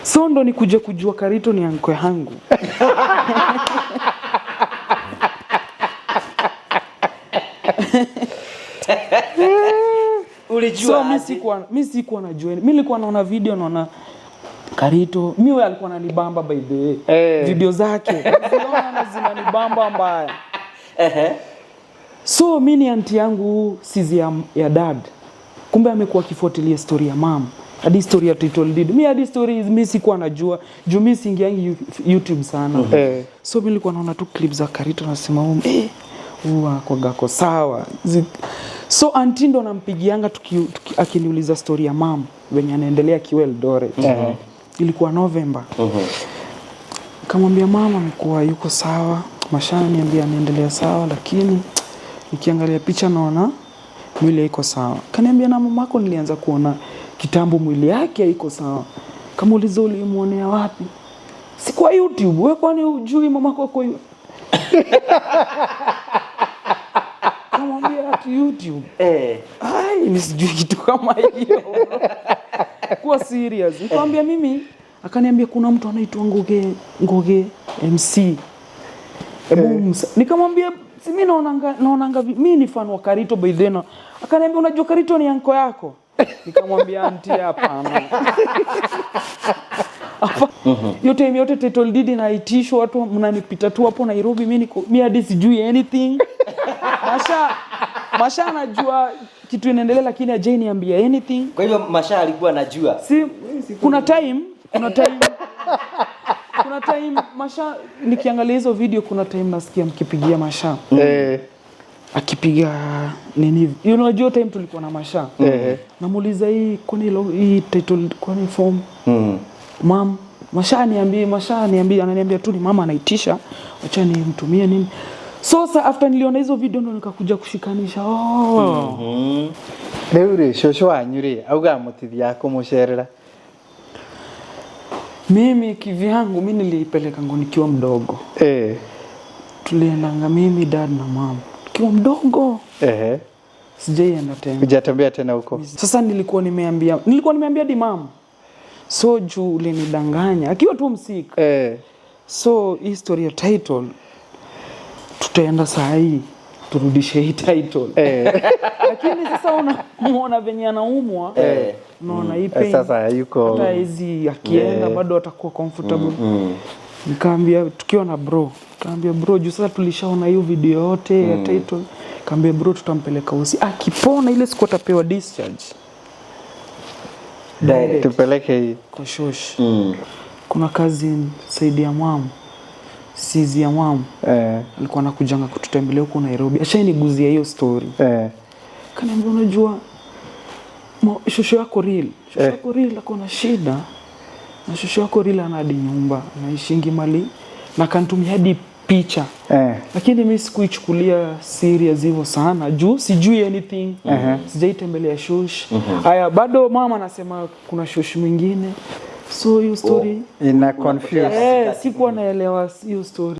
So ndo nikuje kujua Karito ni anko yangu. Ulijua So mi aje? sikuwa najua. Mi nilikuwa naona video, naona Karito. Mi wewe alikuwa ananibamba by the way. Eh. Video zake naziona na zinanibamba mbaya. Ehe. So mi ni anti yangu sizi ya dad. Kumbe amekuwa akifuatilia story ya mam. Hadi story ya title deed. Mi hadi story mi sikuwa najua. Juu mi siingiangi YouTube sana. Eh. So mi nilikuwa naona tu clip za Karito nasema huyu huyu anakuwaga ako sawa. So anti ndo nampigianga akiniuliza story ya mam venye anaendelea akiwa Eldoret. Ilikuwa November. Kamwambia mama amekuwa yuko sawa, Masha niambia anaendelea sawa, lakini nikiangalia picha naona mwili haiko sawa. Kaniambia na mamako nilianza kuona kitambo mwili yake haiko sawa. Kamuuliza ulimuonea wapi? Si kwa YouTube. Wewe kwani hujui mamako ako Kamwambia ati YouTube. Eh. Ai, mimi sijui kitu kama hiyo. Kuwa serious. Nikamwambia mimi, akaniambia kuna mtu anaitwa Ngoge MC. Hebu nikamwambia si mimi naonanga mimi ni fan wa Karito by then. Akaniambia unajua Karito ni anko yako? Nikamwambia auntie hapana. Hapa. Hiyo time yote title deed inaitishwa, watu mnanipita tu hapo Nairobi, mimi niko mimi hadi sijui anything. Masha anajua kitu inaendelea lakini hajai niambia anything. Kwa hivyo Masha alikuwa anajua. Si kuna time, kuna time, kuna time Masha nikiangalia hizo video kuna time nasikia mkipigia Masha. Akipiga nini? Unajua time tulikuwa na Masha. Namuuliza hii kwani hii title kwani form? Mam, Masha niambie, Masha niambie, ananiambia tu ni mama anaitisha, acha nimtumie nini. So sa after niliona hizo video ndo nikakuja kushikanisha. Oh. Rĩu rĩ, cũcũ wanyu rĩ, augaga mũtithiaga kũmũcerera. Mimi kivyangu mimi nilipeleka ngo nikiwa mdogo. Tuliendanga mimi dad na mama. Nikiwa mdogo. Sijaienda tena. Hujatembea tena huko? Sasa nilikuwa nimeambia di mama. So juu ulinidanganya akiwa tu msik. So hii story ya title tutaenda saa hii turudishe hii title. Lakini sasa unamuona venye anaumwa. Unaona hii pain. Sasa yuko hata hizi akienda bado atakuwa comfortable. Nikaambia tukiwa na bro, nikaambia bro juu sasa tulishaona hiyo video yote ya title. Nikaambia bro tutampeleka usi. Akipona ile siku atapewa discharge. Direct. Tupeleke hii. Kwa shosh. Kuna cousin Saidi ya mom. Sizi ya mom. Alikuwa anakujanga kututembelea huko Nairobi. Ashainiguzia hiyo story. Kaniambia unajua shosho yako real. Shosho yako real ako na shida. Na shosho yako real ana hadi nyumba, anaishingi mali na kanitumia hadi picha. Lakini mimi sikuichukulia serious hivyo sana juu sijui anything. Sijaitembelea shosh. Haya bado mama anasema kuna shosh mwingine. So hiyo story Ina confuse. Sikuwa naelewa hiyo story.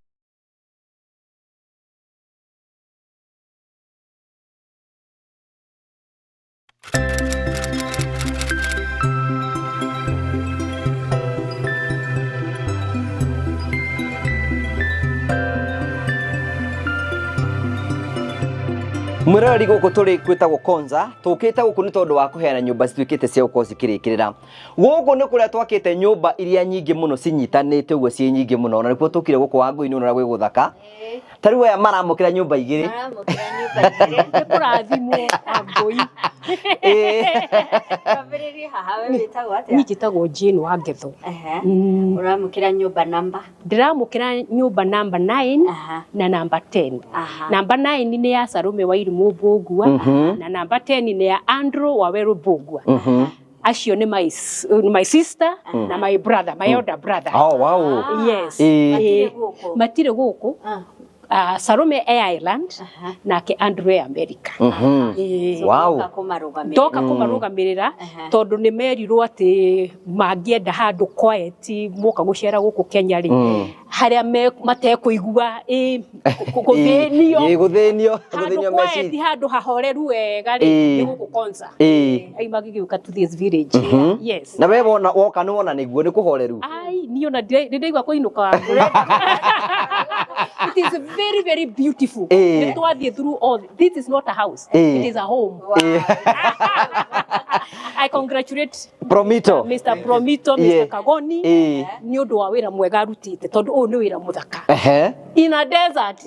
Mwiroreri guku turi kwitagwo Konza, tukite guku ni tondu wa kuheana nyumba cituikite cia gukorwo cikirikirira. Guku ni kuria twakite nyumba iria nyingi muno cinyitanite uguo ci nyingi muno, na nikuo tukire guku Wangũi-inĩ ona gwĩ guthaka. Ta riu aya maramukira nyumba igiri. Maramukira nyumba igiri. Nĩ kũrathimwo Wangũi. Twambĩrĩrie haha, we wĩtagwo atĩa? Niĩ njĩtagwo Jane Wangetho. Ũramũkĩra nyũmba namba? Ndĩramũkĩra nyũmba namba 9 na namba 10. Namba 9 nĩ ya Salome Wairimu Mbũgua, na namba 10 nĩ ya Andrew Waweru Mbũgua. Acio nĩ my sister na my brother, my elder brother. Oh, wow. Yes. Matirĩ gũkũ? Matirĩ gũkũ. Salome e Ireland, nake Andrew e America. Wow. Ndoka kũmarũgamĩrĩra. Ndoka kũmarũgamĩrĩra, tondũ nĩ merirwo atĩ mangĩenda handũ quiet moka gũcera gũkũ Kenya rĩ, Harĩa matekũigua gũthĩnio. Ĩ, gũthĩnio. Handũ Gũthĩnio quiet, meciria. handũ hahoreru wega rĩ, nĩ gũkũ Konza. Ai magĩgĩũka to this village. Yes. Na we wona woka nĩ wona nĩguo nĩ kũhoreru. Ai, niĩ ona nĩ ndaigua kũinũka. It is very, very beautiful. Nĩ twathiĩ through all. This is not a house. It is a home. I congratulate Promito. Mr. Promito, Mr. Kagoni, nĩ ũndũ wa wĩra mwega arutĩte, tondũ ũyũ nĩ wĩra mũthaka. In a desert.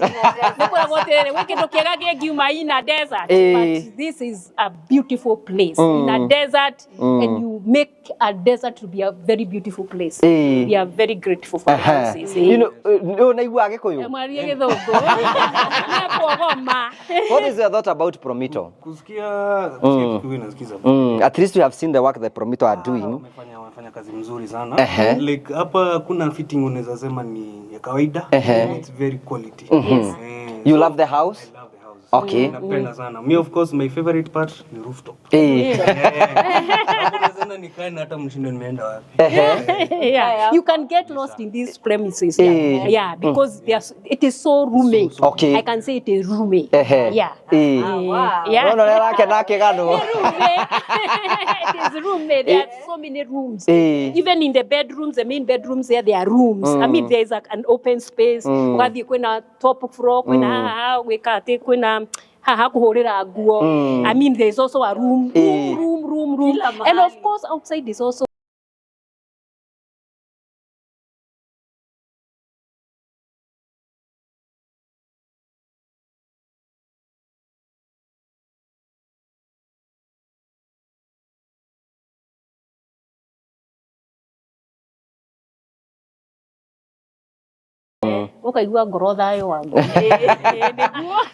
Nĩ kwĩragwo atĩrĩrĩ, gwĩ kĩndũ kĩega kĩngiuma in a desert. But this is a beautiful place. In a desert, and you make a desert to be a very beautiful place. We are very grateful for the houses. You know, nĩ ũnaigua Gĩkũyũ? Mwarie Gĩthũngũ. Nĩkuogoma. What is your thought about Promito? Kusikia Kikuyu nasikiza. At least we have seen the work that Promito are doing. Wamefanya kazi mzuri sana. Like hapa kuna fitting unaweza sema ni ya kawaida. It's very quality. Yes. You love the house? I love the house. Okay. Napenda sana. Me of course my favorite part ni rooftop. Hapo sana nikae na hata mshindo nimeenda wapi. Yeah. You can get lost in these premises. Yeah, yeah, because it is so roomy. Okay. I can say it is roomy. Yeah. Wow. Yeah. No, no, nake nake gano. It is roomy. There are so many rooms. Even in the bedrooms, the main bedrooms there are rooms. I mean, there is an open space. Ugathiĩ kwĩna top floor, kwĩna haha gwĩka atĩ, kwĩna haha kũhũrĩra nguo. I mean, there is also a room, room, room, room, room. And of course, outside is also ukaigua ngoro thayũ wa ngoro.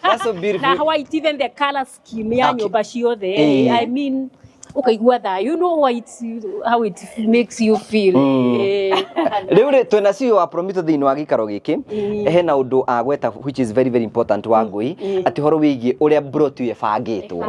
That's so beautiful. Na white, even the color scheme ya nyũmba ciothe. I mean, ukaigua thayũ. You know white, how it makes you feel. Rĩu rĩ twĩna CEO wa Promito thĩinĩ wa gĩikaro gĩkĩ, hena ũndũ agweta which is very very important wa ngũi, atĩ ũhoro wĩgiĩ ũrĩa broti ĩyo ĩbangĩtwo.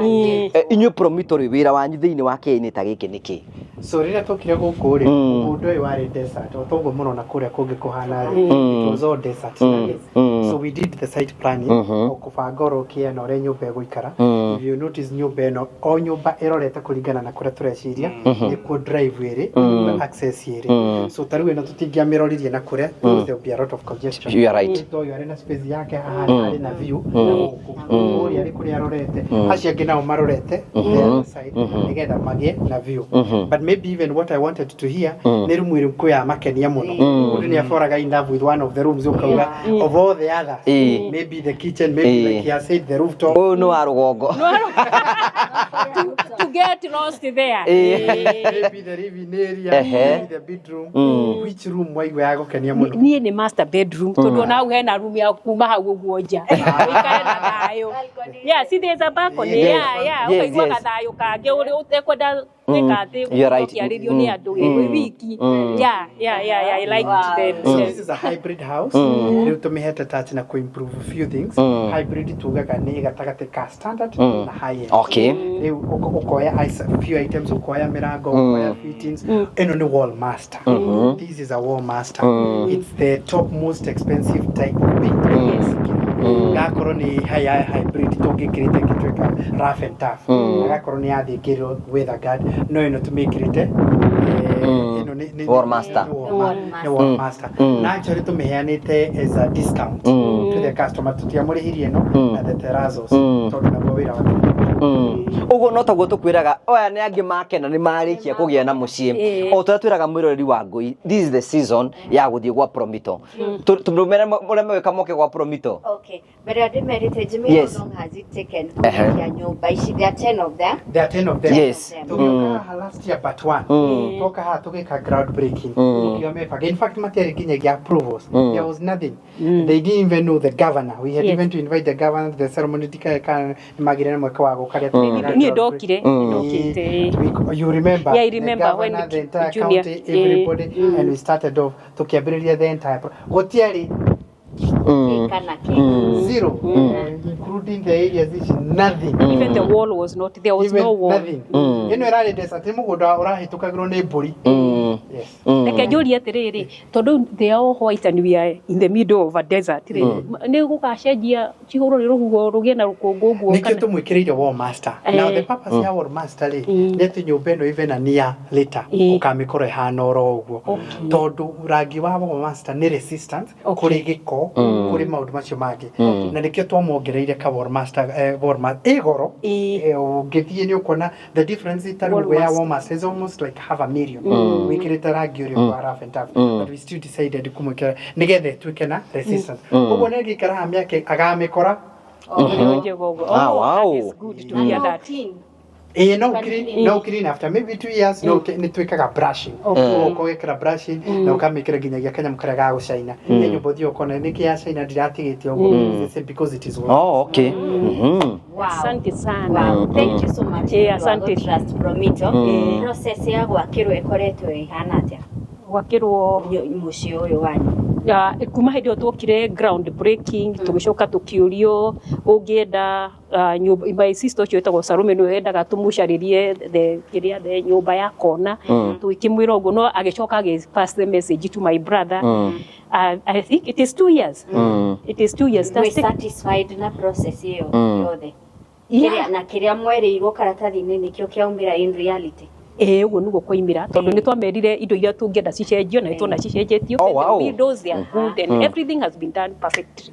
Inyuĩ Promito rĩ, wĩra wanyu thĩinĩ wa kĩĩ ta gĩkĩ nĩ kĩ? So rĩrĩa tũkire gũkũ rĩ, mũgũnda ũyũ warĩ desert, o toguo mũrona kũrĩa kũngĩ kũhana rĩ, it was all desert. So we did the site planning, o kũbanga oro kĩa na ũrĩa nyũmba ĩgũikara. If you notice nyũmba ĩno, o nyũmba ĩrorete kũringana na kũrĩa tũreciria, nĩkuo drive ĩrĩ, nĩkuo access ĩrĩ. So ta rĩu ĩno tũtingĩamĩroririe na kũrĩa, because there will be a lot of congestion. You are right. Ũyũ arĩ na space yake haha, arĩ na view na gũkũ. Ũrĩa arĩ kũrĩa arorete, acio angĩ nao marorete the other side, nĩgetha magĩe na view. But maybe even what I wanted to hear, nĩ rumu ĩrĩkũ ya makenia mũno. Mũndũ nĩ aboraga in love with one of the rooms, ũkauga of all the others, maybe the kitchen, maybe like he has said the rooftop. Ũyũ nĩ wa rũgongo. To get lost there. Maybe the living area, maybe the bedroom. Which room waigua ya gũkenia mũno? Niĩ nĩ master bedroom, tondũ ona hau hena room ya kuma hau ũguo nja. Ũikare na thayũ. Yeah, see there's a balcony. Yeah, yeah. Ũkaigua gathayũ kangĩ ũrĩa ũtekwenda gwĩka atĩ ũkĩarĩrio nĩ andũ wĩ wiki. Yeah, yeah, yeah, yeah. I like them. So this is a hybrid house. Rĩu tũmĩhete touch na kũ-improve few things. Hybrid tugaga nĩ gatagatĩ ka standard na high end. Okay. Rĩu ũkoya few items, ũkoya mĩrango, ũkoya fittings. Ĩno nĩ wall master. This is a wall master. It's the top most expensive type of paint. Gakorwo nĩ haya hybrid tũngĩkĩrĩte ĩngĩtuĩka rough and tough. Na gakorwo nĩ yathĩkĩrwo weather guard, no ĩno tũmĩkĩrĩte ĩno nĩ Wall master. Nĩ wall master. Na actually tũmĩheanĩte as a discount to the customer, tũtiamũrĩhirie ĩno na the terrazos, tondũ naguo wĩra wake. Ũguo no taguo tũkwĩraga oya nĩ angĩ makena nĩ marĩkia kũgĩa na mũciĩ, o tũrĩa twĩraga mwĩroreri wa ngũi, this is the season ya gũthiĩ gwa Promito. Tũmere ũrĩa megwĩka moke gwa Promito. Okay. But I did Jimmy, Yes. how long has it taken kũrĩkia nyũmba ici? There are 10 of them. There are 10 of them. Yes. Tũgĩũka haha last year but one. Twoka haha tũgĩka ground breaking. Tũkiuga mebanga. In fact matiarĩ nginyagia approvals. There was nothing. They didn't even know the governor. We had even to invite the governor to the ceremony, ndikae kana nĩmagĩire na mweke wa gũka rĩa tũgĩka Niĩ ground ndokire, ndokĩte. You remember? Yeah, I remember the when governor, the entire Junior, county, everybody, and we started off tukiambĩrĩria the entire gũtiarĩ Kana kĩ. zero, including the areas ici, nothing. Even the wall was not there, was Even no wall. nothing. Ĩno ĩrarĩ desert, nĩ mũgũnda ũrahĩtũkagĩrwo nĩ mbũri. Yes. Reke njũrie atĩrĩrĩ, tondũ they are all white and we are in the middle of a desert rĩ, nĩ gũgacenjia cihũrwo nĩ rũhuho rũgĩe na rũkũngũ ũguo? Nĩkĩo tũmwĩkĩrĩire wall master. Now the purpose ya wall master rĩ, nĩ atĩ nyũmba ĩno even a year later ũkamĩkora ĩhana oro ũguo, tondũ rangi wa wall master nĩ resistant kũrĩ gĩko, kũrĩ maũndũ macio mangĩ, na nĩkĩo twamuongereire ka wall master. Wall master ĩ goro. Ũngĩthiĩ nĩ ũkuona the difference ĩtarĩ Wall ũguo ya master. Wall master is almost like half a million wĩkĩrĩte rangi ũrĩa wa rough and tough, but we still decided kũmwĩkĩra nĩgetha ĩtuĩke na resistance. Ũguo nĩ angĩikara haha mĩaka agamĩkora. Nĩ njega ũguo. Ah, Oh, wow. that is good to Na hear no that. clean. Ĩĩ, no clean, no clean after maybe 2 years, no nĩ twĩkaga brushing. Ũgoka ũgekĩra brushing na ũkamĩkĩra nginyagia kanyamũ karĩa ga gũcaina. Nĩ nyũmba ũthiĩ ũkona nĩkĩ ya caina ndiratigĩte ũguo. It's the same because it is water. Oh, okay. Wow. Asante sana. Wow. Thank you so much. Eh, Nĩ ũndũ wa asante. gũ-trust Promito. Process ya gwakĩrwo ĩkoretwo ĩhana atĩa? Gwakĩrwo Mũciĩ ũyũ wanyu. Ya, kuma hĩndĩ ĩyo twokire ground breaking, tũgĩcoka tũkĩũrio ũngĩenda nyũmba, my sister ũcio wĩtagwo Salome nĩwe wendaga tũmũcarĩrie the kĩrĩa the nyũmba ya kona, tũgĩkĩmwĩra ũguo, no agĩcoka agĩ pass the message to my brother. I think it is 2 years, it is 2 years. Mwĩ That's it. satisfied na process ĩyo yothe? Yeah. Kĩrĩa na kĩrĩa mwerĩirwo karatathi-inĩ nĩkĩo kĩaumĩra in reality? Ĩĩ, ũguo nĩguo kwaimĩra, tondũ nĩ twamerire indo iria tũngĩenda cicenjio na nĩ tuona cicenjetio. Oh, wow. The windows, they are good and everything has been done perfectly.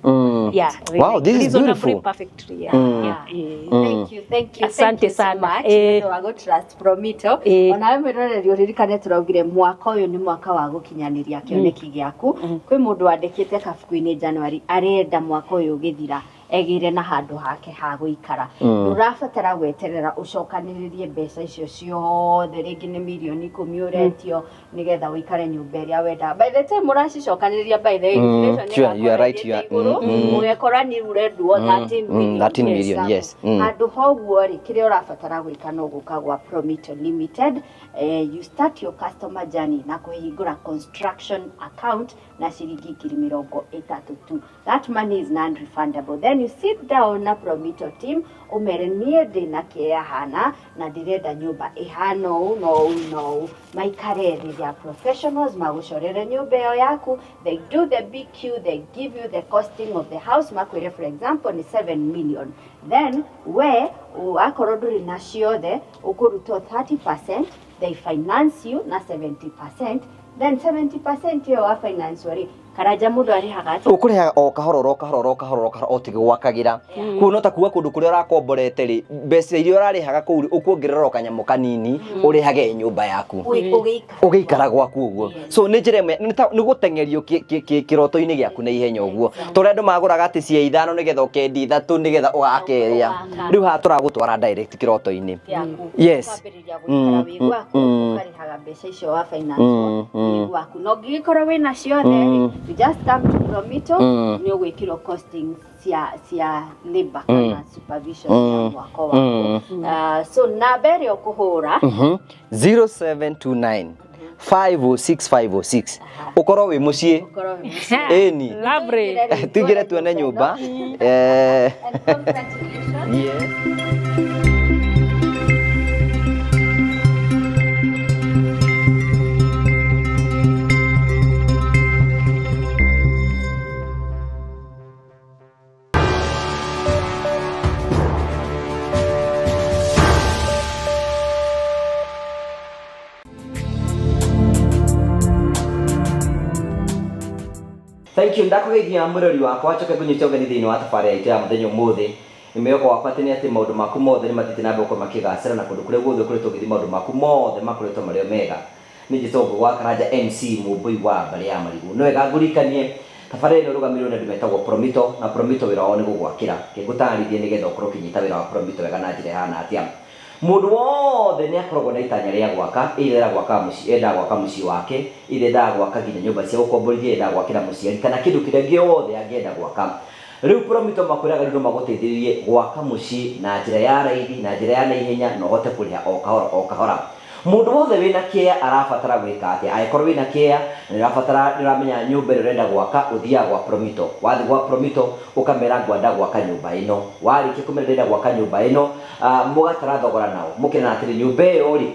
Yeah, Wow, this is reasonably beautiful. perfectly, yeah. Yeah. Yeah. Thank you, thank you, thank Asante you so sana. much Eh. nĩ ũndũ wa gũ-trust Promito. Onawe mwĩroreri ũririkane tũraugire mwaka ũyũ nĩ mwaka wa gũkinyanĩria kĩoneki gĩaku. Kwĩ mũndũ wandĩkĩte kabuku-inĩ January arenda mwaka ũyũ ũgĩthira egĩre na handũ hake ha gũikara. Ndũrabatara gweterera ũcokanĩrĩrie mbeca icio ciothe, rĩngĩ nĩ 10 mirioni ũretio nĩgetha ũikare nyũmba ĩrĩa wendaga. By the time ũracicokanĩrĩria, by the way, inflation Sure, you are ĩgakorwo right, you ĩthiĩte are- igũrũ, ũgekora nĩ ũrenduo 13 million. 13 million, yes. Handũ ha ũguo rĩ, kĩrĩa ũrabatara gwĩka no gũka gwa Promito Limited. You start your customer journey na kũhingũra construction account na ciringi 30,000 tu. That money is non refundable. Then you sit down na Promito team, ũmere niĩ ndĩna kĩea hana na ndĩrenda nyũmba ĩhana ũũ na ũũ na ũũ. Maikare thĩ, they are professionals, magũcorere nyũmba ĩyo yaku. They do the BQ, they give you the costing of the house, makwĩre for example nĩ 7 million. Then we akorwo ndũrĩ na ciothe, ũkũrutwo 30%, they finance you na 70%. Then 70% ĩyo wa finance rĩ, Karanja, mũndũ arĩhaga atĩa? Ũkũrĩhaga o kahora o kahora o kahora o kahora o tigĩgwakagĩra. Kũu no ta kuga kũndũ kũrĩa ũrakomborete rĩ, mbeca iria ũrarĩhaga kũu rĩ, ũkuongerera o kanyamũ kanini ũrĩhage nyũmba yaku Ũgĩikara ũgĩikara gwaku ũguo. So nĩ njĩra ĩmwe nĩ gũteng'erio kĩroto-inĩ gĩaku na ihenya ũguo, tondũ andũ magũraga atĩ cia ithano nĩgetha ũkendia ithatũ nĩgetha ũgake ĩrĩa. Ũgaka. Rĩu haha tũragũtwara direct kĩroto-inĩ. Gĩaku. Yes. Ũkambĩrĩria gũikara wĩ gwaku, ũkarĩhaga mbeca icio wa finance wĩ gwaku, na ũngĩgĩkorwo wĩna ciothe rĩ, you just come to Promito, nĩ ũgwĩkĩrwo costings cia labor kana supervision ya mwako waku. So namba ĩrĩa ũkũhũra? 0729 506 506, ũkorwo wĩ mũciĩ. Ũkorwo wĩ mũciĩ. Ĩni. Lovely. Tũingĩre tuone nyũmba. And congratulations. Yes. Thank you. Ndakũgeithia mũrori wakwa, njoke ngũnyite ũgeni thĩinĩ wa tabarĩra itũ ya mũthenya ũmũthĩ. Mwĩhoko wakwa atĩ nĩ atĩ maũndũ maku mothe nĩ mathiĩte na mbere gũkorwo makĩgacĩra na kũndũ kũrĩa guothe ũkoretwo ũgĩthiĩ maũndũ maku mothe makoretwo marĩ o mega. Nĩ njĩtagwo Ngũgũ wa Karanja MC Mũmbũi wa mbarĩ ya marigũ. Nĩ wega ngũririkanie tabarĩra ĩno ĩrũgamĩrĩirwo nĩ andũ metagwo Promito, na Promito wĩra wao nĩ gũgwakĩra. Ngĩgũtarĩrie nĩgetha ũkorwo ũkĩnyita wĩra wa Promito wega na njĩra ĩhana atĩa. Mũndũ wothe nĩ akoragwo na itanya rĩa gwaka, either endaga gwaka mũciĩ, endaga gwaka mũciĩ wake, either endaga gwaka nginya nyũmba cia gũkomborithia, endaga gwakĩra mũciari kana kĩndũ kĩrĩa gĩothe angĩenda gwaka. Rĩu Promito makwĩraga rĩu no magũteithĩrĩrie gwaka mũciĩ na njĩra ya raithi, na njĩra ya naihenya, na ũhote kũrĩha o kahora o kahora. Mũndũ wothe wĩna kĩea arabatara gwĩka atĩa? Angĩkorwo wĩna kĩea na nĩũrabatara nĩũramenya nyũmba ĩrĩa ũrenda gwaka, ũthiaga gwa Promito. Wathiĩ gwa Promito ũkamera ngwenda gwaka nyũmba ĩno. Warĩkia kũmera ndĩrenda gwaka nyũmba ĩno, mũgatara thogora nao, mũkerana atĩrĩ nyũmba ĩyo rĩ,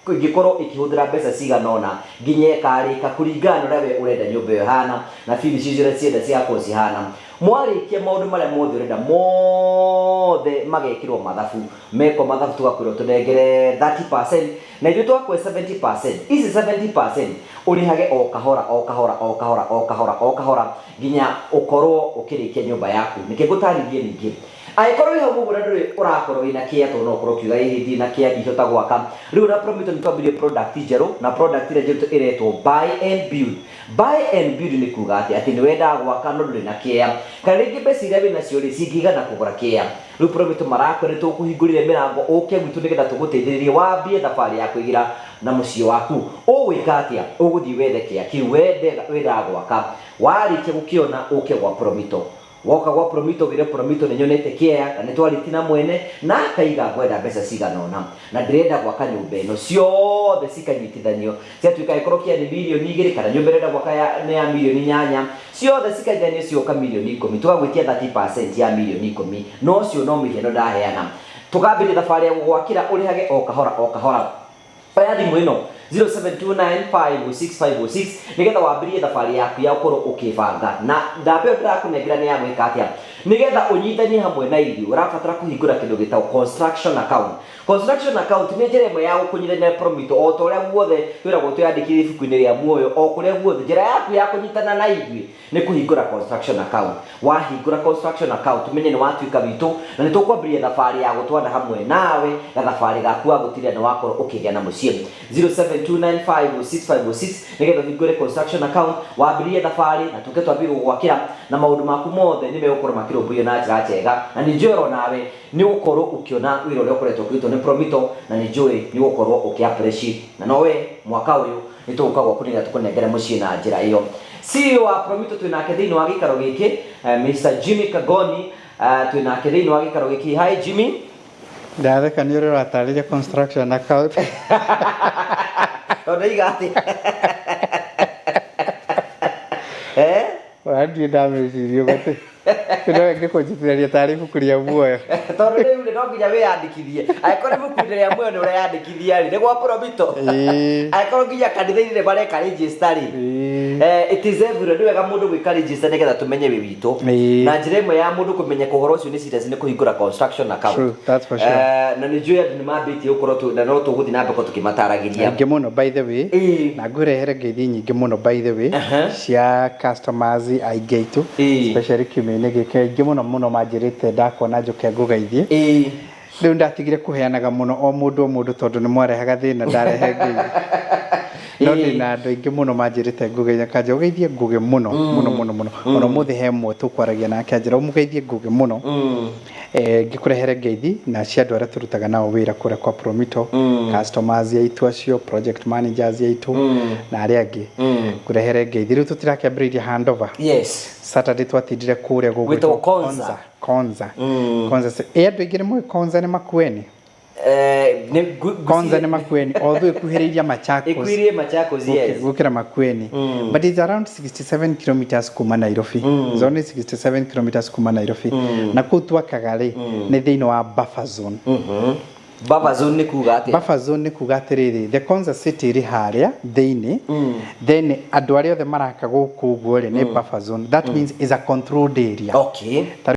ĩngĩkorwo ĩkĩhũthĩra mbeca cigana ũna nginya ĩkarĩka kũringana na ũrĩa we ũrenda nyũmba ĩyo ĩhana na finishes ũrĩa cienda cigakorwo cihana. Mwarĩkia maũndũ marĩa mothe ũrenda mothe magekĩrwo mathabu. Mekwo mathabu tũgakwĩra ũtũnengere 30% na ithuĩ twakũhe 70%. Ici 70% ũrĩhage o kahora o kahora o kahora o kahora o kahora nginya ũkorwo ũkĩrĩkia nyũmba yaku. Nĩkĩo ngũtarĩrie ningĩ. Angĩkorwo wĩ hau ũguo na ndũrĩ ũrakorwo wĩna kĩea tondũ no ũkorwo ũkiuga ĩhĩ ndirĩ na kĩea ndingĩhota gwaka. Rĩu na Promito nĩ twambirie product njerũ na product ĩrĩa njerũ ĩretwo buy and build. Buy and build nĩ kuga atĩ atĩ nĩ wendaga gwaka no ndũrĩ na kĩea. Kana rĩngĩ mbeca iria wĩnacio rĩ cingĩigana kũgũra kĩea. Rĩu Promito marakwĩra nĩ tũgũkũhingũrĩre mĩrango ũke gwitũ nĩgetha tũgũteithĩrĩrie wambie thabarĩ ya kwĩgĩra na mũciĩ waku. Ũgwĩka atĩa? Ũgũthiĩ wethe kĩea kĩu wendaga gwaka. Warĩkia gũkĩona ũke gwa Promito. Woka gwa Promito wĩre Promito nĩ nyonete kĩea na nĩ twarĩtie na mwene na akaiga ngwenda mbeca cigana ũna na ndĩrenda gwaka nyũmba ĩno. Ciothe cikanyitithanio ciatuĩka angĩkorwo kĩea nĩ mirioni igĩrĩ kana nyũmba ĩrenda gwaka nĩ ya mirioni inyanya, ciothe cikanyitithanio cioka mirioni ikũmi. Tũgagwĩtia 30% ya mirioni ikũmi. Na ũcio no mũhiano ndaheana. Tũkambĩrĩria thabarĩ ya gũgwakĩra ũrĩhage o kahora o kahora. Oya thimũ ĩno 0729506506 nĩgetha wambĩrĩrie thabarĩ yaku ya gũkorwo ũkĩbanga. Na namba ĩyo ndĩrakũnengera nĩ ya gwĩka atĩa? Nĩgetha ũnyitanie hamwe na ithuĩ ũrabatara kũhingũra kĩndũ gĩtagwo construction account. Construction account nĩ njĩra ĩmwe ya gũkũnyitithania na Promito o ta ũrĩa guothe twĩragwo twĩyandĩkithie ibuku-inĩ rĩa muoyo o kũrĩa guothe. Njĩra yaku ya kũnyitana na ithuĩ nĩ kũhingũra construction account. Wahingũra construction account ũmenye nĩ watuĩka witũ na nĩ tũkwambĩrĩria thabarĩ ya gũtwana hamwe nawe gathabarĩ gaku ga gũtigĩrĩra nĩ wakorwo ũkĩgĩa na mũciĩ. 0729506506 nĩgetha ũhingũre construction account wambĩrĩrie thabarĩ na tũke twambie gũgwakĩra na maũndũ maku mothe nĩ megũkorwo makĩrũmbũiyo na njĩra njega na nĩ njũĩ oro nawe nĩ ũgũkorwo ũkĩona wĩra ũrĩa ũkoretwo ũkĩrutwo nĩ Promito na nĩ njũĩ nĩ ũgũkorwo ũkĩ appreciate na nowe mwaka ũyũ nĩ tũgũka gwaku nĩgetha tũkũnengere mũciĩ na njĩra ĩyo. CEO wa Promito twĩ nake thĩinĩ wa gĩikaro gĩkĩ Mr. Jimmy Kagoni twĩ nake thĩinĩ wa gĩikaro gĩkĩ. Hi Jimmy. Ndatheka nĩ ũrĩa ũratarĩria construction account. Tondũ ndaiga atĩ eh? Ona ndirĩ ndamĩciria ũguo atĩ no ĩngĩkũnjitithania tarĩ ibuku rĩa muoyo. Tondũ rĩu rĩ no nginya wĩyandĩkithie. Angĩkorwo ibuku-inĩ rĩa muoyo nĩ ũreyandĩkithia rĩ, nĩ gwa Promito. Angĩkorwo nginya kanitha-inĩ nĩ mareka register rĩ. It is everywhere. Nĩ wega mũndũ gwĩka register nĩgetha tũmenye wĩ witũ. Na njĩra ĩmwe ya mũndũ kũmenya ũhoro ũcio nĩ serious nĩ kũhingũra construction account. True, that's for sure. Na nĩ njũĩ andũ nĩ mambĩtie gũkorwo na no tũgũthiĩ na mbere tũkĩmataragĩria. Aingĩ mũno by the way. Na ngũrehere ngeithi nyingĩ mũno by the way cia customers aingĩ aitũ especially kiumia-inĩ gĩkĩ aingĩ mũno mũno manjĩrĩte ndakuona njũke ngũgeithie. Rĩu ndatigire kũheanaga mũno o mũndũ o mũndũ tondũ nĩ mwarehaga thĩna ndarehe ngeithi. No ndĩna andũ aingĩ mũno manjĩrĩte ngũgeithie kanja ũgeithie Ngũgĩ mũno mũno mũno mũno. Ona ũmũthĩ he ũmwe tũkwaragia nake anjĩra ũmũgeithie Ngũgĩ mũno. Ngĩkũrehere ngeithi na cia andũ arĩa tũrutaga nao wĩra kũrĩa kwa Promito, customers aitũ acio, project managers aitũ na arĩa angĩ. Ngũrehere ngeithi. Rĩu tũtirakĩambĩrĩirie handover. Yes. Saturday twatindire kũrĩa Gwĩtagwo Konza. Konza. Konza. Ĩ andũ aingĩ nĩ moĩ Konza nĩ Makueni? Nĩ Konza nĩ Makueni, although ĩkuhĩrĩirie Machakos. Ĩkuhĩrĩirie Machakos, yes. Gũkĩra Makueni. But it's around 67 kilometers kuma Nairobi. It's only 67 kilometers kuma Nairobi. Na kũu twakaga rĩ, nĩ thĩinĩ wa buffer zone. Buffer zone nĩ kuga atĩa? Buffer zone nĩ kuga atĩrĩrĩ, the Konza city ĩrĩ harĩa thĩinĩ, then andũ arĩa othe maraka gũkũ ũguo rĩ, nĩ buffer zone. That means is a controlled area. Okay. Ta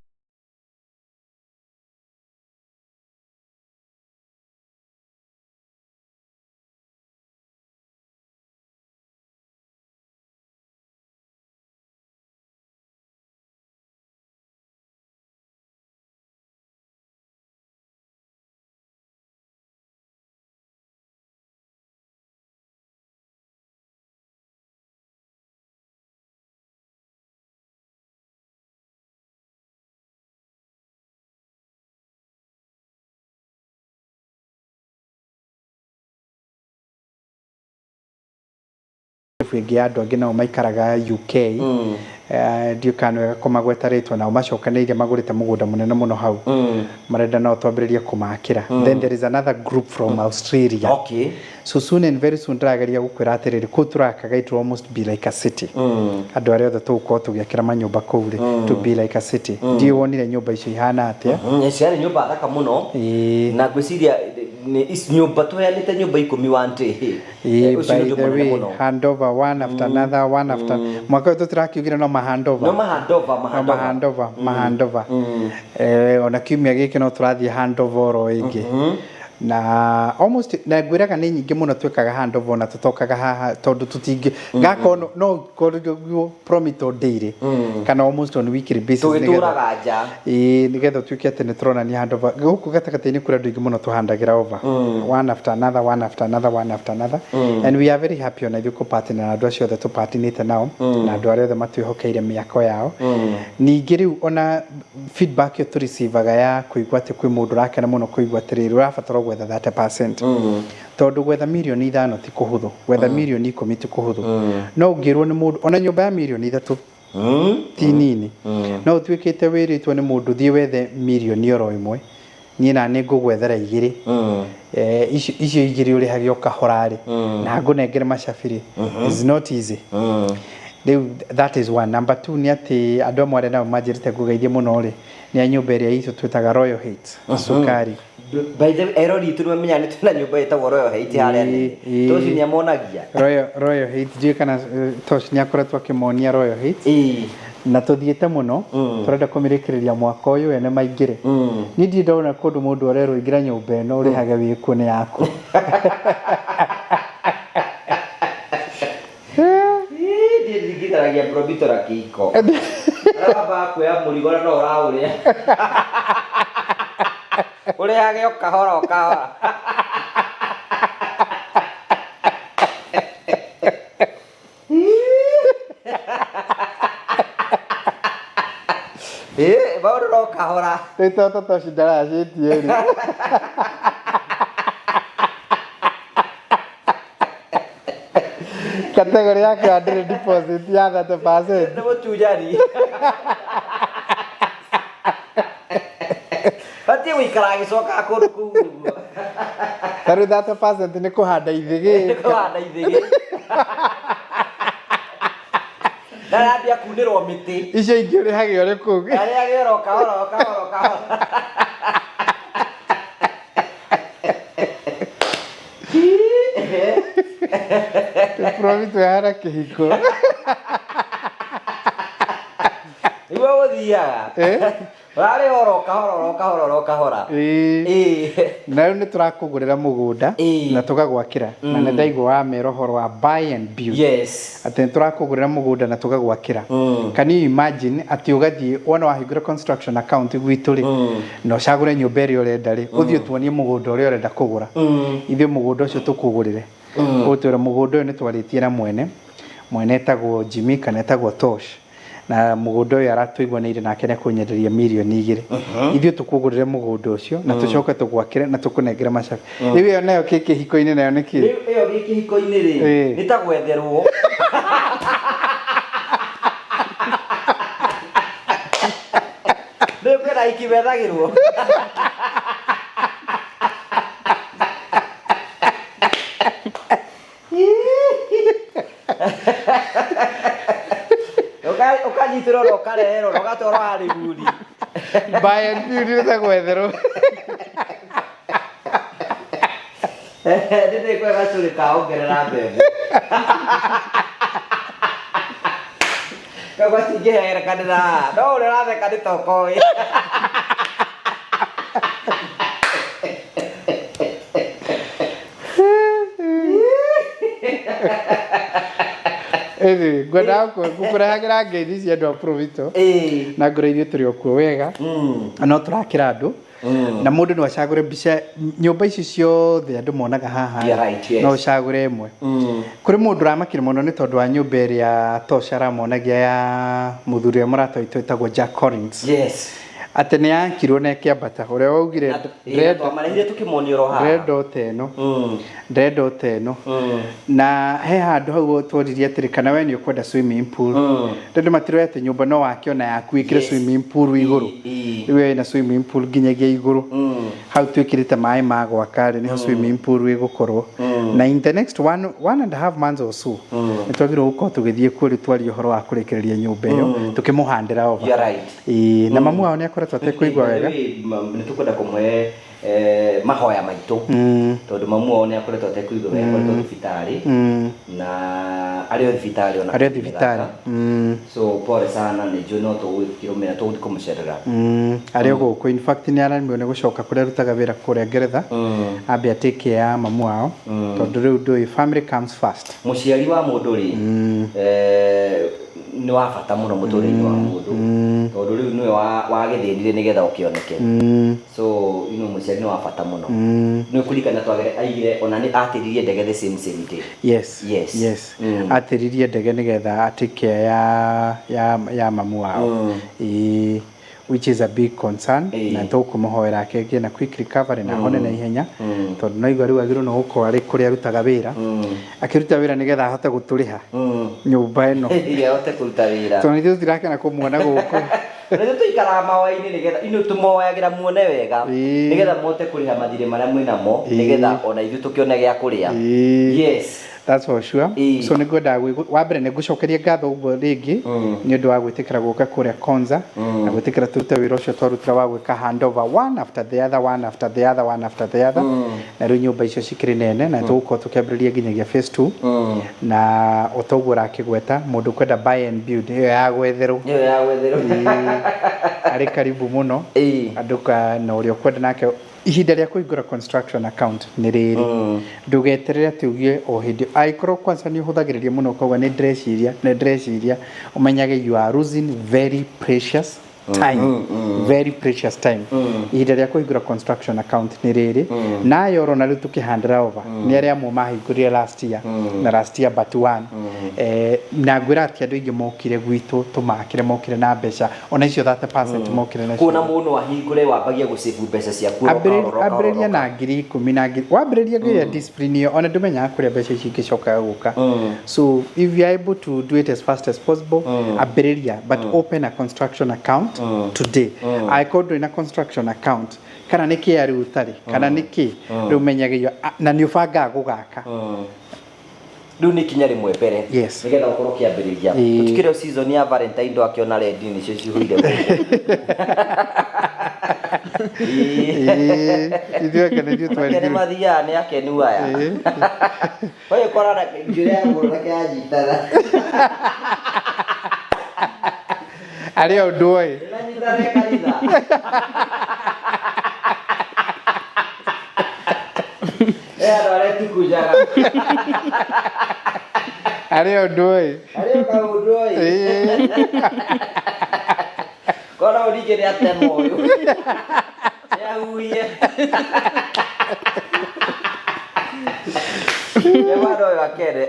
ĩngĩ ya andũ angĩ nao maikaraga UK. Ndiũĩ kana nĩ wega kũmagweta rĩtwa, nao macokanĩrĩire magũrĩte mũgũnda mũnene mũno hau, marenda nao twambĩrĩrie kũmakĩra. Then there is another group from Australia. So soon and very soon, ndĩrageria gũkwĩra atĩrĩrĩ, kũu tũrakaga it will almost be like a city. Andũ arĩa othe tũgũkorwo tũgĩakĩra manyũmba kũu rĩ, to be like a city. Ndiũĩ wonire nyũmba icio ihana atĩa. Ciarĩ nyũmba thaka mũno. Na ngwĩciria nĩ ici nyũmba tũheanĩte, nyũmba 10 wante. Ĩĩ, Ũcio nĩ by ũndũ the mũnene way, mũno. handover one after another, one after, mwaka ũyũ tũtirakiugire no mahandover. No mahandover. No. Mahandover. Mahandover, mahandover. Ona kiumia gĩkĩ no tũrathiĩ handover oro ĩngĩ, na almost na ngwĩraga nĩ nyingĩ mũno twĩkaga handover, ona tũtokaga haha tondũ tũtingĩ gakorwo no korwo Promito daily kana almost on weekly basis Tũgĩtũraga nja. Ĩĩ, nĩgetha ũtuĩke atĩ nĩ tũronania handover gũkũ gatagatĩ-inĩ. Kũrĩ andũ aingĩ mũno tũhandagĩra over, one after another, one after another, one after another, and we are very happy ona ithuĩ kũpartner na andũ acio othe tũpartnerĩte nao na andũ arĩa othe matwĩhokeire mĩako yao. Ningĩ rĩu ona feedback ĩyo tũreceivaga ya kũigua atĩ kwĩ mũndũ ũrakena mũno kũigua atĩrĩrĩ, ũrabatara gwetha 30%, tondũ gwetha mirioni 5 ti kũhũthũ, gwetha mirioni 10 ti kũhũthũ. No ũngĩrwo nĩ mũndũ ona nyũmba ya mirioni 3 ti nini, no ũtuĩkĩte wĩrĩtwo nĩ mũndũ, thiĩ wethe mirioni oro 1, niĩ na nĩ ngũgwethera 2. Icio 2 ũrĩhage o kahora rĩ, na ngũnengere macabi rĩ, is not easy. Rĩu that is one. Number two nĩ atĩ andũ amwe arĩa nao manjĩrĩte ngũgeithie mũno rĩ, nĩ a nyũmba ĩrĩa itũ twĩtaga Royal Heights Cukari. By the way, erori itũ nĩmamenyaga nĩ twĩna nyũmba ĩtagwo Royal Heights harĩa nene. Tocio nĩ amonagia. Royal Heights, ndiũĩ kana Tosh nĩ akoretwo akĩmonia Royal Heights. Na tũthiĩte mũno, tũrenda kũmĩrĩkĩrĩria mwaka ũyũ ene maingĩre. Niĩ ndirĩ ndona kũndũ mũndũ arerwo ingĩra nyũmba ĩno ũrĩhage wĩkuo nĩ yaku. Niĩ ndingithanagia Promito na kĩhiko. Arĩa wambaga kuoya mũrigo na no ũraũrĩa. Ũrĩhage o kahora o kahora. Maũndũ no kahora. Rĩu toto Tosh ndaracĩtie rĩ, category yake ya ndĩrĩ deposit ya 30%. Nĩ mũtunyani. Batiĩ gũikara agĩcokaga kũndũ kũu ũguo. Ta rĩu 30% nĩ kũhanda ithĩgĩ. Nĩ kũhanda ithĩgĩ. Ndarambia kunĩrwo mĩtĩ. Icio ingĩ ũrĩhage ũrĩ kũu. Arĩage oro kahora o kahora o kahora. Promito yahana kĩhiko. Nĩguo gũthiaga. Ũrarĩ oro kahora oro kahora oro kahora. Na rĩu nĩ tũrakũgũrĩra mũgũnda na tũgagwakĩra, na nĩ ndaigua wamera ũhoro wa buy and build, atĩ nĩ tũrakũgũrĩra mũgũnda na tũgagwakĩra. Can you imagine atĩ ũgathiĩ wona wahingũra construction account gwitũ rĩ, na ũcagũre nyũmba ĩrĩa ũrenda rĩ, ũthiĩ ũtuonie mũgũnda ũrĩa ũrenda kũgũra, ithuĩ mũgũnda ũcio tũkũgũrĩre, ũtwĩre mũgũnda ũyũ nĩ twarĩtie na mwene, mwene etagwo Jimmy kana etagwo Tosh, na mũgũnda ũyũ aratũiguanĩire nake nĩ akũnyenderia mirioni 2, ithuĩ tũkũgũrĩre mũgũnda ũcio na tũcoke tũgwakĩre na tũkũnengere macabi. Rĩu ĩyo nayo kĩ kĩhiko-inĩ nayo nĩ kĩ? Rĩu ĩyo gĩ kĩhiko-inĩ rĩ, nĩ ta gwetherwo. Rĩu kwĩna iki wethagĩrwo. Ũkanyitĩrwo na ũkareherwo na ũgatwarwo harĩmuni. Buy and build nĩ ta gwetherwo. Nĩ ndĩ kwega gacũrĩ ka ongerera mbembe. Kau gatingĩherekanĩra haha. No ũrĩa ũratheka nĩ tokoĩ. Anyway, ngwendaga gũkũrehagĩra ngeithi cia andũ a Provito na ngoro ithuĩ tũrĩ o kuo wega, no tũrakĩra andũ na mũndũ no acagũre mbica nyũmba ici ciothe andũ monaga haha. You're right, yes. No ũcagũre ĩmwe. Kũrĩ mũndũ ũramakire mũno nĩ tondũ wa nyũmba ĩrĩa Tosh aramonagia ya mũthuri ũrĩa mũrata witũ wĩtagwo Jack Collins. Atĩ nĩ yakirwo na ĩkĩambata ũrĩa waugire. Ndĩrenda twamarehire tũkĩmonio oro haha. Ndĩrenda o ta ĩno, ndĩrenda o ta ĩno. Na he handũ hau tworirie atĩrĩ, kana we nĩ ũkwenda swimming pool? Andũ matiroĩ atĩ nyũmba no wake ona yaku ĩkĩre swimming pool igũrũ. Rĩu ĩna swimming pool nginyagia igũrũ. Hau twĩkĩrĩte maĩ ma gwaka rĩ, nĩho swimming pool ĩgũkorwo. Na in the next one and a half months or so, nĩ twagĩrĩirwo gũkorwo tũgĩthiĩ kuo rĩu twarie ũhoro wa kũrĩkĩrĩria nyũmba ĩyo, tũkĩmũhandĩra over. You are right. Ĩĩ, na mamu wao nĩ akoretwo atekũigua wega. Nĩ tũkwenda kũmũhe mahoya maitũ, tondũ mamu wao nĩ akoretwo atekũigua wega, akoretwo thibitarĩ, na arĩ o thibitarĩ ona Arĩ o thibitarĩ. So pole sana, nĩ njũĩ no tũgũgĩkĩrũmĩra, tũgũthiĩ kũmũcerera. Arĩ o gũkũ, in fact nĩ araremirwo nĩ gũcoka kũrĩa arutaga wĩra kũrĩa Ngeretha, ambe a take care ya mamu wao, tondũ rĩu ndũĩ, family comes first. Mũciari wa mũndũ rĩ, nĩ wa bata mũno mũtũrĩre-inĩ wa mũndũ, tondũ rĩu nĩwe wagĩthĩnire nĩgetha ũkĩoneke. So mũciari nĩ wa bata mũno. Nĩ ũkũririkana twagere aigire ona nĩ atĩririe ndege the same same day. Yes. Yes. Yes. Atĩririe ndege nĩgetha a take care ya mamu wao. Ĩĩ, which is a big concern. Na tũkũmũhoera akĩgĩe na quick recovery na ahone na ihenya, tondũ no igua rĩu agĩrĩirwo nĩ gũkorwo arĩ kũrĩa arutaga wĩra, akĩruta wĩra nĩgetha ahote gũtũrĩha nyũmba ĩno. Ĩĩ, ahote kũruta wĩra. Tondũ ithuĩ tũtirakena kũmuona gũkũ. Na ithuĩ tũikaraga mahoya-inĩ nĩgetha inyuĩ tũmoyagĩra muone wega, nĩgetha mũhote kũrĩha mathirĩ marĩa mwĩnamo, nĩgetha ona ithuĩ tũkĩone gĩa kũrĩa. Yes. That's for sure. So nĩ ngwendaga wa mbere nĩ ngũcokeria ngatho ũguo rĩngĩ nĩ ũndũ wa gwĩtĩkĩra gũka kũrĩa Konza, na gwĩtĩkĩra tũrute wĩra ũcio twarutĩra wa gwĩka handover one after the other, one after the other, one after the other. Na rĩu nyũmba icio cikĩrĩ nene, na tũgũkorwo tũkĩambĩrĩria nginyagia phase 2. Na o ta ũguo ũrakĩgweta, mũndũ ũkwenda buy and build ĩyo ya gwetherwo, Ĩyo ya gwetherwo, arĩ karibu mũno. Andũ na ũrĩa ũkwenda nake, ihinda rĩa kũhingũra construction account nĩ rĩrĩ. Ndũgeterere atĩ ugie o hĩndĩ, angĩkorwo kwanza nĩ ũhũthagĩrĩria mũno ũkauga nĩ ndĩreciria, nĩ ndĩreciria, ũmenyage you are losing very precious time, very precious time. Ihinda rĩa kũhingũra construction account nĩ rĩrĩ. Nayo ũrona rĩu tũkĩhandĩra over nĩ arĩa amwe mahingũrire last year na last year but one. Na ngwĩra atĩ andũ aingĩ mokire gwitũ tũmakĩre, mokire na mbeca ona icio 30% mokire nacio. Kuona mũndũ ahingũre, wambagia gũsave mbeca ciaku oro kahora, oro kahora, Ambĩrĩria oro na 10,000 na ngiri, wambĩrĩria ngĩria discipline ĩyo, ona ndũmenyaga kũrĩa mbeca ici ingĩcokaga gũka. So if you are able to do it as fast as possible, ambĩrĩria, but open a construction account today. Angĩkorwo ndũrĩ na construction account, kana nĩ kĩ rĩu ũtarĩ, kana nĩ kĩ rĩu menyagĩrio na nĩ ũbangaga gũgaka. Rĩu nĩ ikinya rĩmwe mbere, nĩgetha ũkorwo ũkĩambĩrĩria. Tũtikĩrĩ o season ya Valentine, ndwakĩona rendi nĩcio cihũire gũkũ. Ĩĩ, ithuĩ anga nĩ ithuĩ Ake nĩ twarigirwo. Mathiaga nĩ akenu aya. Ũyũ korana njuĩrĩ ya mũnake yanyitana. Arĩ o ũndũ oĩ. Ĩnanyitana kanitha. Eh, andũ arĩa tukunjaga. Arĩ o ũndũ oĩ. Arĩ o kaũndũ oĩ. Kora ũringĩ nĩ atema ũyũ. Nĩ ahuhie. Nĩ mwana ũyũ akene.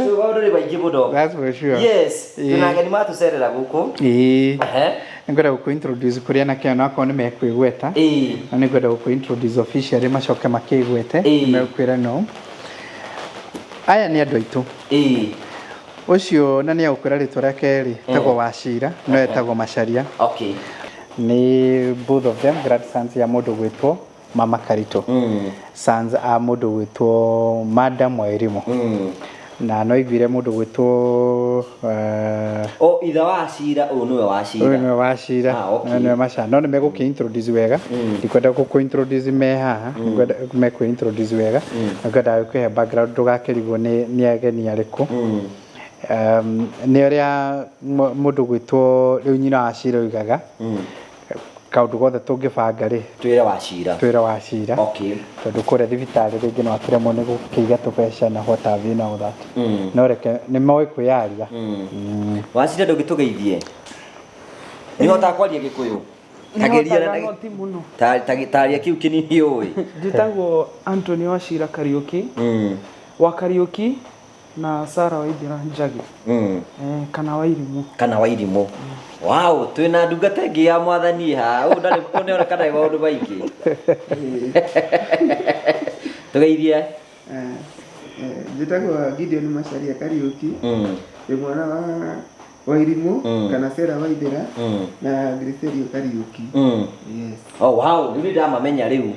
So maũndũ nĩ maingĩ mũno. That's for sure. Yes. Twĩna ageni matũcerera gũkũ. Ehe. Nĩngwenda gũkũ introduce kũrĩ anake aya, onakorwo nĩ mekwĩgweta, na nĩngwenda gũkũ introduce officially, macoke makĩgwete. Nĩmekwĩra no aya nĩ andũ aitũ. Ũcio na nĩ egũkwĩra rĩtwa rĩake rĩ, etagwo Wacira, no etagwo Macharia. Nĩ both of them grandsons ya mũndũ gwĩtwo Mama Karito, sons a mũndũ gwĩtwo Madam Wairimu. Na no iguire mũndũ gwĩtwo O ithe wa Cira, ũyũ nĩwe wa Cira. Ũyũ nĩwe Wacira. Ah, okay. Ũyũ nĩwe Macha, no nĩ megũkĩ introduce wega. Ndikwenda gũkũ introduce me haha, nĩngwenda mekũ introduce wega. Ngwendaga gũkũhe background ndũgakĩrigwo nĩ ageni arĩkũ. Nĩ ũrĩa mũndũ gwĩtwo rĩu nyina wa Cira oigaga, kaũndũ gothe tũngĩbanga rĩ, Twĩre wa Cira. Twĩre Wacira. Tondũ kũrĩa thibitarĩ rĩngĩ no akĩremwo nĩ gũkĩiga tũbeca na what have you and all that. No reke nĩ moĩ kwĩyaria. Wacira, ndũngĩtũgeithie? Nĩ ũhotaga kwaria Gĩkũyũ? Tageria. Nĩhotaga, no ti mũno. Taria kĩu kĩnini ũĩ. Njĩtagwo Anthony Wachira Kariũki wa Kariũki. Na Sara Waithira Njagi. Kana Wairimũ. Kana Wairimũ. Wow, twĩna ndungata ĩngĩ ya mwathani haha. Ũyũ ndarĩ ũnĩoneka ndarĩ maũndũ maingĩ. Tũgeithie. Njĩtagwo Gideon Macharia Kariũki. Ndĩ mwana wa Wairimũ kana Sarah Waithera na Griserio Kariũki. Yes. Oh wow, rĩu nĩ ndamamenya rĩu.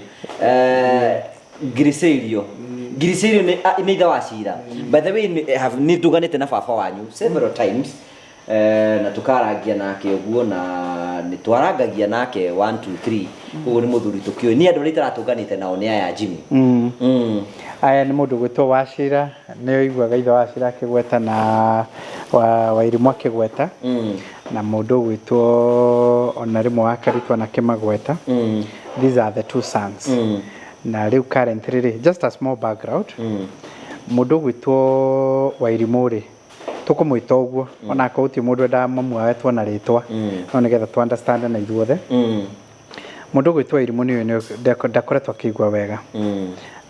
Griserio. Griserio nĩ ithe wa Cira. By the way, nĩ ndũganĩte na baba wanyu several times. Na tukarangia nake ũguo na nĩ twarangagia nake 1 2 3. Ũguo nĩ mũthuri tũkĩũĩ. Niĩ andũ arĩa itaratũnganĩte nao nĩ aya Jimmy. Aya nĩ mũndũ gwĩtwo Wachira, nĩ ũiguaga ithe Wachira akĩgweta na Wairimũ akĩgweta. Na mũndũ ũgwĩtwo ona rĩmwe wa Karitwa na kĩmagweta. These are the two sons. Na rĩu currently rĩ, just a small background. Mũndũ ũgwĩtwo Wairimũ rĩ, tũkũmwĩta ũguo, onakorwo gũtirĩ mũndũ wendaga mamu wao etwo na rĩtwa, no nĩgetha tũ understand na ithuothe. Mũndũ ũgwĩtwo Wairimũ nĩ ũyũ ndakoretwo akĩigua wega.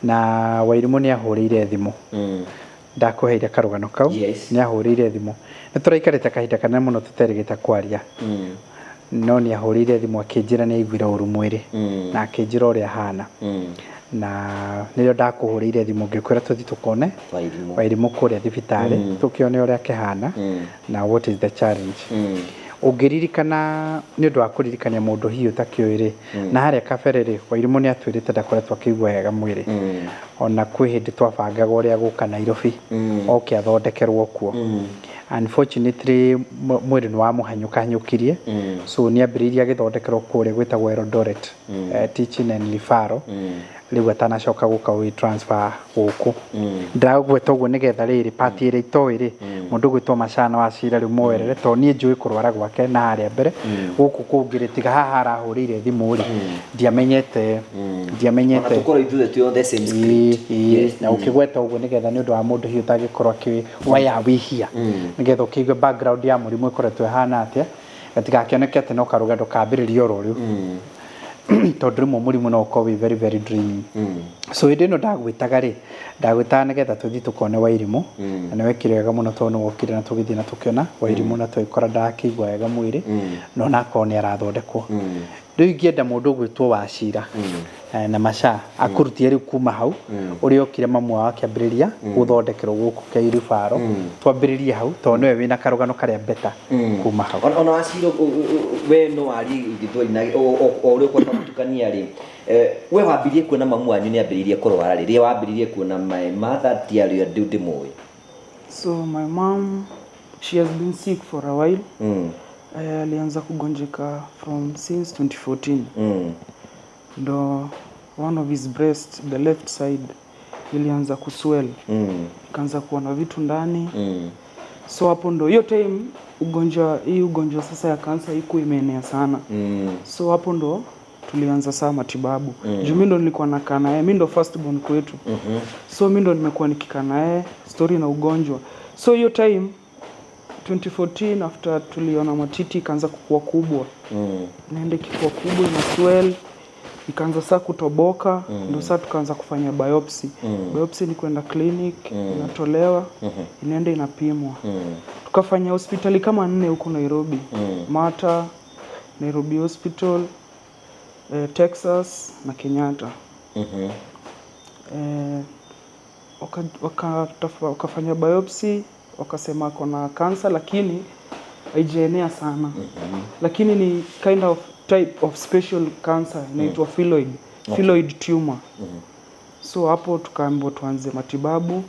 Na Wairimũ nĩ ahũrĩire thimũ. Ndakũheire karũgano kau. Yes. Nĩ ahũrĩire thimũ. Nĩ tũraikarĩte kahinda kanene mũno tũterĩgĩte kwaria. No nĩ ahũrĩire thimũ akĩnjĩra nĩ aiguire ũru mwĩrĩ. Na akĩnjĩra ũrĩa ahana. Na nĩrĩo ndakũhũrĩire thimũ ngĩkwĩra tũthiĩ tũkone Wairimũ. Wairimũ kũrĩa thibitarĩ, tũkĩone ũrĩa akĩhana na what is the challenge. Ũngĩririkana nĩ ũndũ wa kũririkania mũndũ hihi ũtakĩũĩ rĩ, na harĩa kabere rĩ, Wairimũ nĩ atwĩrĩte ndakoretwo akĩigua wega mwĩrĩ. Ona kwĩ hĩndĩ twabangaga ũrĩa gũka Nairobi, oke athondekerwo kuo. Unfortunately mwĩrĩ nĩ wamũhanyũkahanyũkirie. So nĩ ambĩrĩirie agĩthondekerwo kũrĩa gwĩtagwo Eldoret, teaching and referral. Rĩu atanacoka gũka wĩ transfer gũkũ. Ndĩragweta ũguo nĩgetha rĩrĩ part ĩrĩa itoĩ rĩ, mũndũ ũgwĩtwo Macana wa Cira rĩu moerere, tondũ niĩ njũĩ kũrwara gwake na harĩa mbere. Gũkũ kũngĩ rĩ, tiga haha arahũrĩire thimũ rĩ, ndiamenyete. Ona tũkorwo ithuothe twĩ on the same script. Yes. Na ũkĩgweta ũguo nĩgetha nĩ ũndũ wa mũndũ hihi ũtangĩkorwo akĩ why are we here, nĩgetha ũkĩigue background ya mũrimũ ĩkoretwo ĩhana atĩa, gatigakĩoneke atĩ no karũgendo kambĩrĩria oro rĩu. Tondũ rĩmwe mũrimũ no ũkorwo wĩ very very draining. So hĩndĩ ĩno ndagwĩtaga rĩ, ndagwĩtaga nĩgetha tũthiĩ tũkone Wairimũ. Na nĩ wekire wega mũno tondũ nĩ wokire na tũgĩthiĩ na tũkĩona Wairimũ na tũgĩkora ndakĩigua wega mwĩrĩ, na onakorwo nĩ arathondekwo. Rĩu ingĩenda mũndũ ũgwĩtwo Wachira na Macha akũrutie rĩu kuma hau ũrĩa okire mamu wao akĩambĩrĩria gũthondekerwo gũkũ Kĩribaro. Twambĩrĩrie hau tondũ nĩwe wĩna karũgano karĩa better kuma hau. Ona Wachira, we no warie gĩthweri na o ũrĩa ũkũhota gũtukania rĩ, we wambirie kuona mamu wanyu nĩ ambĩrĩirie kũrwara rĩ, rĩrĩa wambĩrĩirie kuona my mother ti arĩa rĩu ndĩmũĩ? So my mom, she has been sick for a while. Alianza kugonjeka from since 2014. Ndo one of his breast, the left side, ilianza kuswell. Ikaanza kuwa na vitu ndani. So hapo ndo hiyo time ugonjwa, hii ugonjwa sasa ya kansa iko imeenea sana. So hapo ndo tulianza saa matibabu. Juu mimi ndo nilikuwa nakaa naye, mimi ndo first born kwetu. So mimi ndo nimekuwa nikikaa naye story na ugonjwa. So hiyo time 2014 after tuliona matiti ikaanza kukua kubwa. Naenda ikikuwa kubwa ina swell, ikaanza saa kutoboka, ndio saa tukaanza kufanya biopsy. Biopsy ni kwenda clinic, inatolewa, inaenda inapimwa. Tukafanya hospitali kama 4 huko Nairobi. Mater, Nairobi Hospital, Texas na Kenyatta. Wakafanya biopsy, wakasema ako na cancer lakini haijaenea sana. Lakini ni kind of type of special cancer inaitwa phylloid, phylloid tumor. So hapo tukaambiwa tuanze matibabu.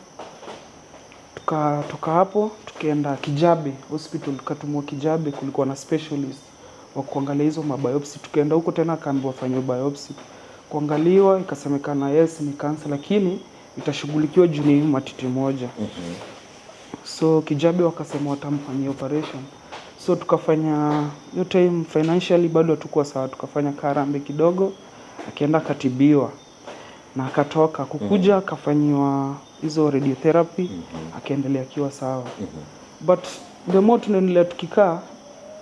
Tukatoka hapo tukaenda Kijabe Hospital, tukatumwa Kijabe, kulikuwa na specialist wa kuangalia hizo mabiopsy. Tukaenda huko tena akaambiwa afanywe biopsy. Kuangaliwa ikasemekana yes ni cancer lakini itashughulikiwa juu ni matiti moja. So Kijabe wakasema watamfanyia operation. So tukafanya hiyo time financially bado hatukuwa sawa, tukafanya karambe kidogo, akaenda akatibiwa na akatoka. Kukuja akafanyiwa hizo radiotherapy, akaendelea akiwa sawa. But the more tunaendelea tukikaa,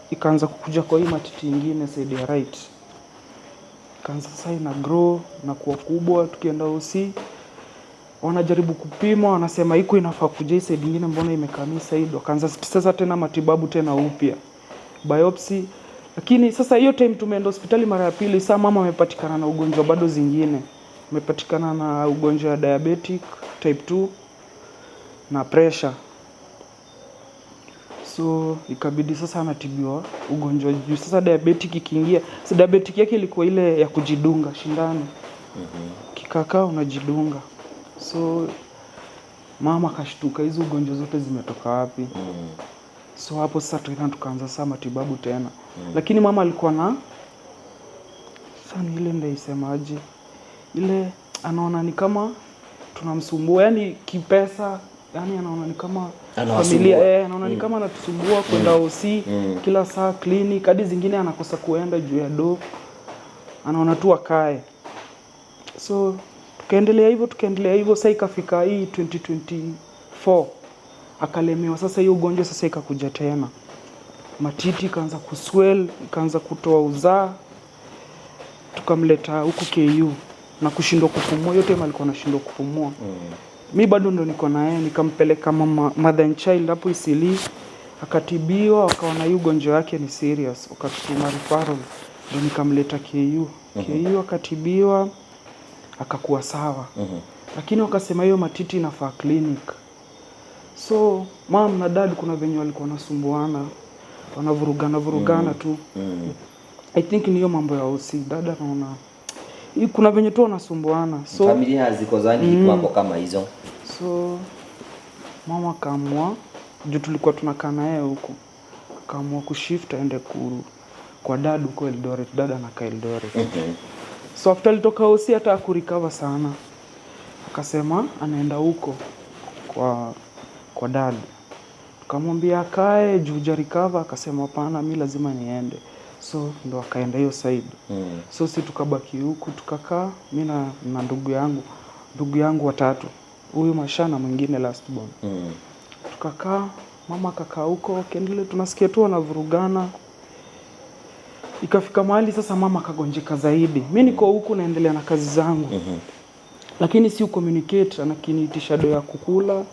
ikaanza kukuja kwa hii matiti ingine side ya right. Ikaanza sasa ina grow na kuwa kubwa, tukienda OC Wanajaribu kupima, wanasema iko inafaa kuja hii side ingine, mbona imekaa hii side? Wakaanza sasa tena matibabu tena upya, biopsy. Lakini sasa hiyo time tumeenda hospitali mara ya pili, saa mama amepatikana na ugonjwa bado zingine, amepatikana na ugonjwa wa diabetic type 2 na pressure. So ikabidi sasa anatibiwa ugonjwa juu sasa diabetic ikiingia, so diabetic yake ilikuwa ile ya kujidunga shindano, kikakaa unajidunga. So mama akashtuka, hizi ugonjwa zote zimetoka wapi? So hapo sasa tena tukaanza sasa matibabu tena. Lakini mama alikuwa na sasa ni ile ndaisemaje, ile anaona ni kama tunamsumbua, yani kipesa, yani anaona ni kama Anawasumbua. familia, anaona ni kama anatusumbua kwenda OC kila saa clinic, hadi zingine anakosa kuenda juu ya do, anaona tu akae. So tukaendelea hivyo, tukaendelea hivyo, sasa ikafika hii 2024 akalemewa sasa, hiyo ugonjwa sasa ikakuja tena, matiti ikaanza kuswell, ikaanza kutoa uzaa, tukamleta huku KU na kushindwa kupumua. Yote alikuwa anashindwa kupumua. Mi bado ndo niko na yeye, nikampeleka mama mother and child hapo Isili, akatibiwa, wakaona hii ugonjwa wake ni serious, wakatutuma referral, ndo nikamleta KU. KU akatibiwa, akakuwa sawa, lakini wakasema hiyo matiti inafaa clinic. So mom na dad kuna venye walikuwa wanasumbuana, wanavurugana vurugana tu. I think ni hiyo mambo ya OC. Dada anaona hii kuna venye tu wanasumbuana, so Familia hazikozangi mambo kama hizo. So mama akaamua, juu tulikuwa tunakaa na yeye huku, akaamua kushift aende kwa dad huko Eldoret. Dad anakaa Eldoret. So after alitoka OC hata hakurecover sana, akasema anaenda huko kwa dad. Tukamwambia akae juu hujarecover, akasema hapana, mi lazima niende. So ndo akaenda hiyo side. So si tukabaki huku tukakaa, mi na ndugu yangu watatu, huyu Masha na mwingine last born. Tukakaa, mama akakaa huko, wakiendelea tunasikia tu wanavurugana. Ikafika mahali sasa mama akagonjeka zaidi. Mi niko huku naendelea na kazi zangu, lakini si communicate, anakiniitisha do ya kukula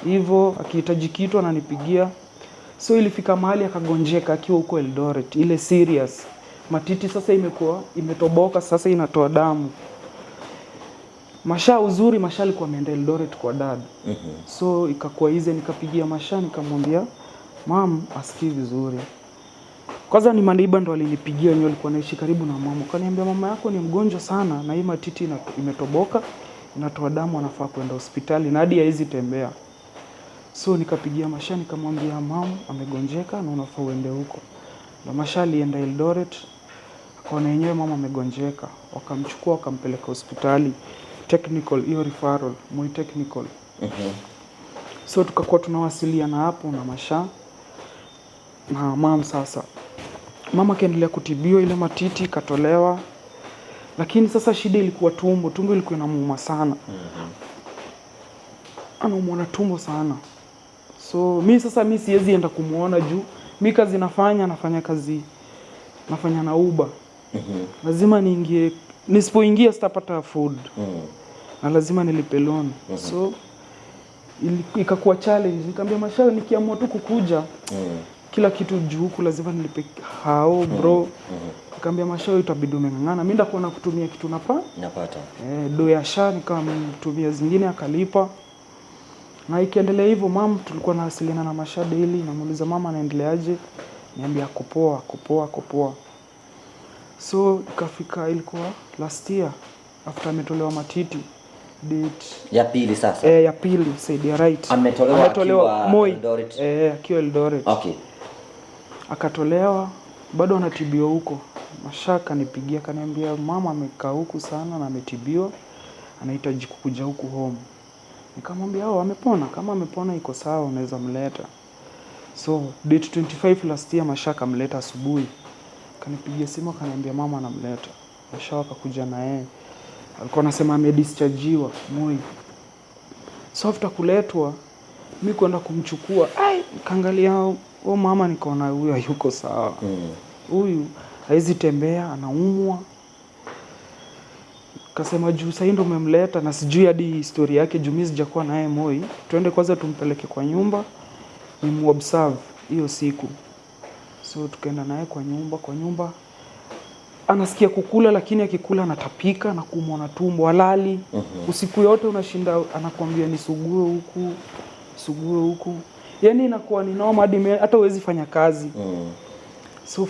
hivyo, akihitaji kitu ananipigia. So ilifika mahali akagonjeka akiwa huko Eldoret, ile serious. Matiti sasa imekuwa imetoboka, sasa inatoa damu. Masha uzuri, Masha alikuwa ameenda Eldoret kwa dad. So ikakuwa easy, nikapigia Masha nikamwambia mam asikii vizuri. Kwanza ni maneighbour ndo alinipigia, wenyewe walikuwa naishi karibu na mama. Kaniambia mama yako ni mgonjwa sana na hii matiti imetoboka, inatoa damu, anafaa kwenda hospitali na hadi hawezi tembea. So nikapigia Masha nikamwambia mam amegonjeka na unafaa uende huko. Na Masha alienda Eldoret, akaona yenyewe mama amegonjeka, wakamchukua wakampeleka hospitali technical, hiyo referral Moi Technical. So tukakuwa tunawasiliana hapo na Masha na mam. Sasa mama akaendelea kutibiwa, ile matiti ikatolewa, lakini sasa shida ilikuwa tumbo. Tumbo ilikuwa inamuuma sana, anaumwa na tumbo sana. So mi sasa mi siwezi enda kumuona juu mi kazi nafanya kazi nafanya na Uber, lazima niingie, nisipoingia sitapata food na lazima nilipe loan. So ikakuwa challenge. Nikamwambia Masha, nikiamua tu kukuja kila kitu juu huku lazima nilipe hao bro. Nikamwambia Masha, itabidi umeng'ang'ana, mi ndakuwa nakutumia kitu napa Napata. Do ya sha nikamtumia zingine akalipa, na ikiendelea hivyo mam, tulikuwa nawasiliana na Masha daily, namuuliza mama anaendeleaje, niambia ako poa, ako poa, ako poa. So ikafika, ilikuwa last year after ametolewa matiti date Ya pili sasa. Ya pili side ya right. Ametolewa akiwa Moi. Eldoret. Akiwa Eldoret. Akatolewa, bado anatibiwa huko. Masha akanipigia akaniambia mama amekaa huku sana na ametibiwa, anahitaji kukuja huku home. Nikamwambia oh, amepona, kama amepona iko sawa, unaweza mleta. So date 25 last year Masha akamleta asubuhi. Akanipigia simu akaniambia mama anamleta. Masha akakuja na yeye. Alikuwa anasema amedischargiwa Moi. So after kuletwa mi kwenda kumchukua, ai, nikaangalia huyo mama nikaona huyu hayuko sawa. Huyu hawezi tembea, anaumwa. Kasema juu sahii ndo umemleta na sijui hadi historia yake juu mimi sijakuwa naye Moi, tuende kwanza tumpeleke kwa nyumba nimuobserve hiyo siku. So tukaenda naye kwa nyumba. Kwa nyumba anasikia kukula, lakini akikula anatapika na kuumwa na tumbo, halali. Usiku yote unashinda anakuambia nisugue huku, sugue huku, yani inakuwa ni noma hadi hata huwezi fanya kazi. So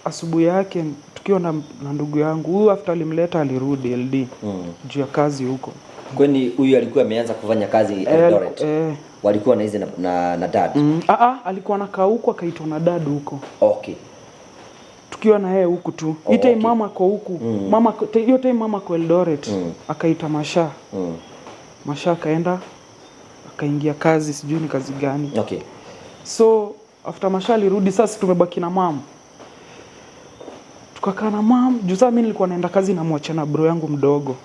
asubuhi yake tukiwa na ndugu yangu huyu, after alimleta alirudi LD juu ya kazi huko. Kwani huyu alikuwa ameanza kufanya kazi Eldoret? Walikuwa na hizi na dad? Alikuwa anakaa huko akaitwa na dad huko. Okay. Tukiwa na yeye huku tu. Oh, Hii time okay. mama ako huku. Mama hiyo time mama ako Eldoret. Akaita Masha. Masha akaenda akaingia kazi, sijui ni kazi gani. Okay. So after Masha alirudi, sasa tumebaki na mama. Tukakaa na mom, juu sasa mimi nilikuwa naenda kazi na muacha na bro yangu mdogo.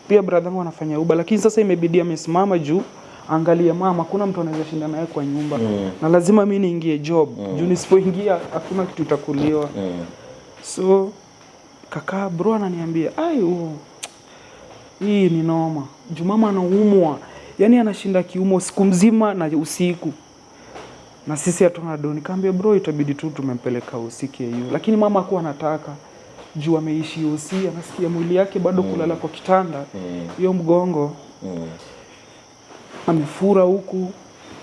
Pia brother yangu anafanya Uber, lakini sasa imebidi amesimama juu angalie mama, hakuna mtu anaweza shinda naye kwa nyumba. Na lazima mimi niingie job. Juu nisipoingia hakuna kitu itakuliwa. So kaka bro ananiambia, ai hii ni noma. Juu mama anaumwa. Yaani anashinda kiumo siku mzima na usiku. Na sisi hatuna do. Nikamwambia bro itabidi tu tumempeleka UCKU. Lakini mama hakuwa anataka. Juu ameishi UC, anasikia mwili yake bado kulala kwa kitanda. Hiyo mgongo. Amefura huku,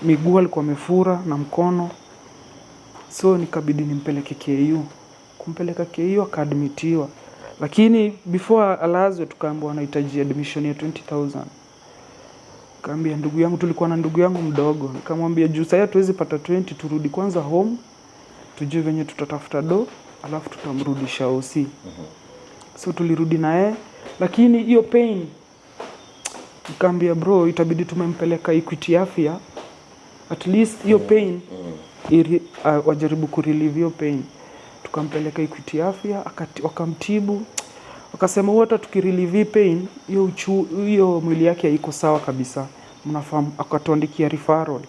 miguu alikuwa amefura na mkono. So nikabidi nimpeleke KU. Kumpeleka KU akaadmitiwa. Lakini before alazwe tukaambiwa anahitaji admission ya 20,000. Kaambia ndugu yangu, tulikuwa na ndugu yangu mdogo. Nikamwambia juu sasa hatuwezi pata 20, turudi kwanza home, tujue venye tutatafuta do, alafu tutamrudisha OC. So tulirudi na yeye, lakini hiyo pain nikaambia bro itabidi tumempeleka Equity Afya, at least hiyo pain wajaribu kurelieve hiyo pain. Tukampeleka Equity Afya, wakamtibu, wakasema huwa hata tukirelieve pain hiyo hiyo mwili yake haiko sawa kabisa, mnafahamu. Akatuandikia referral,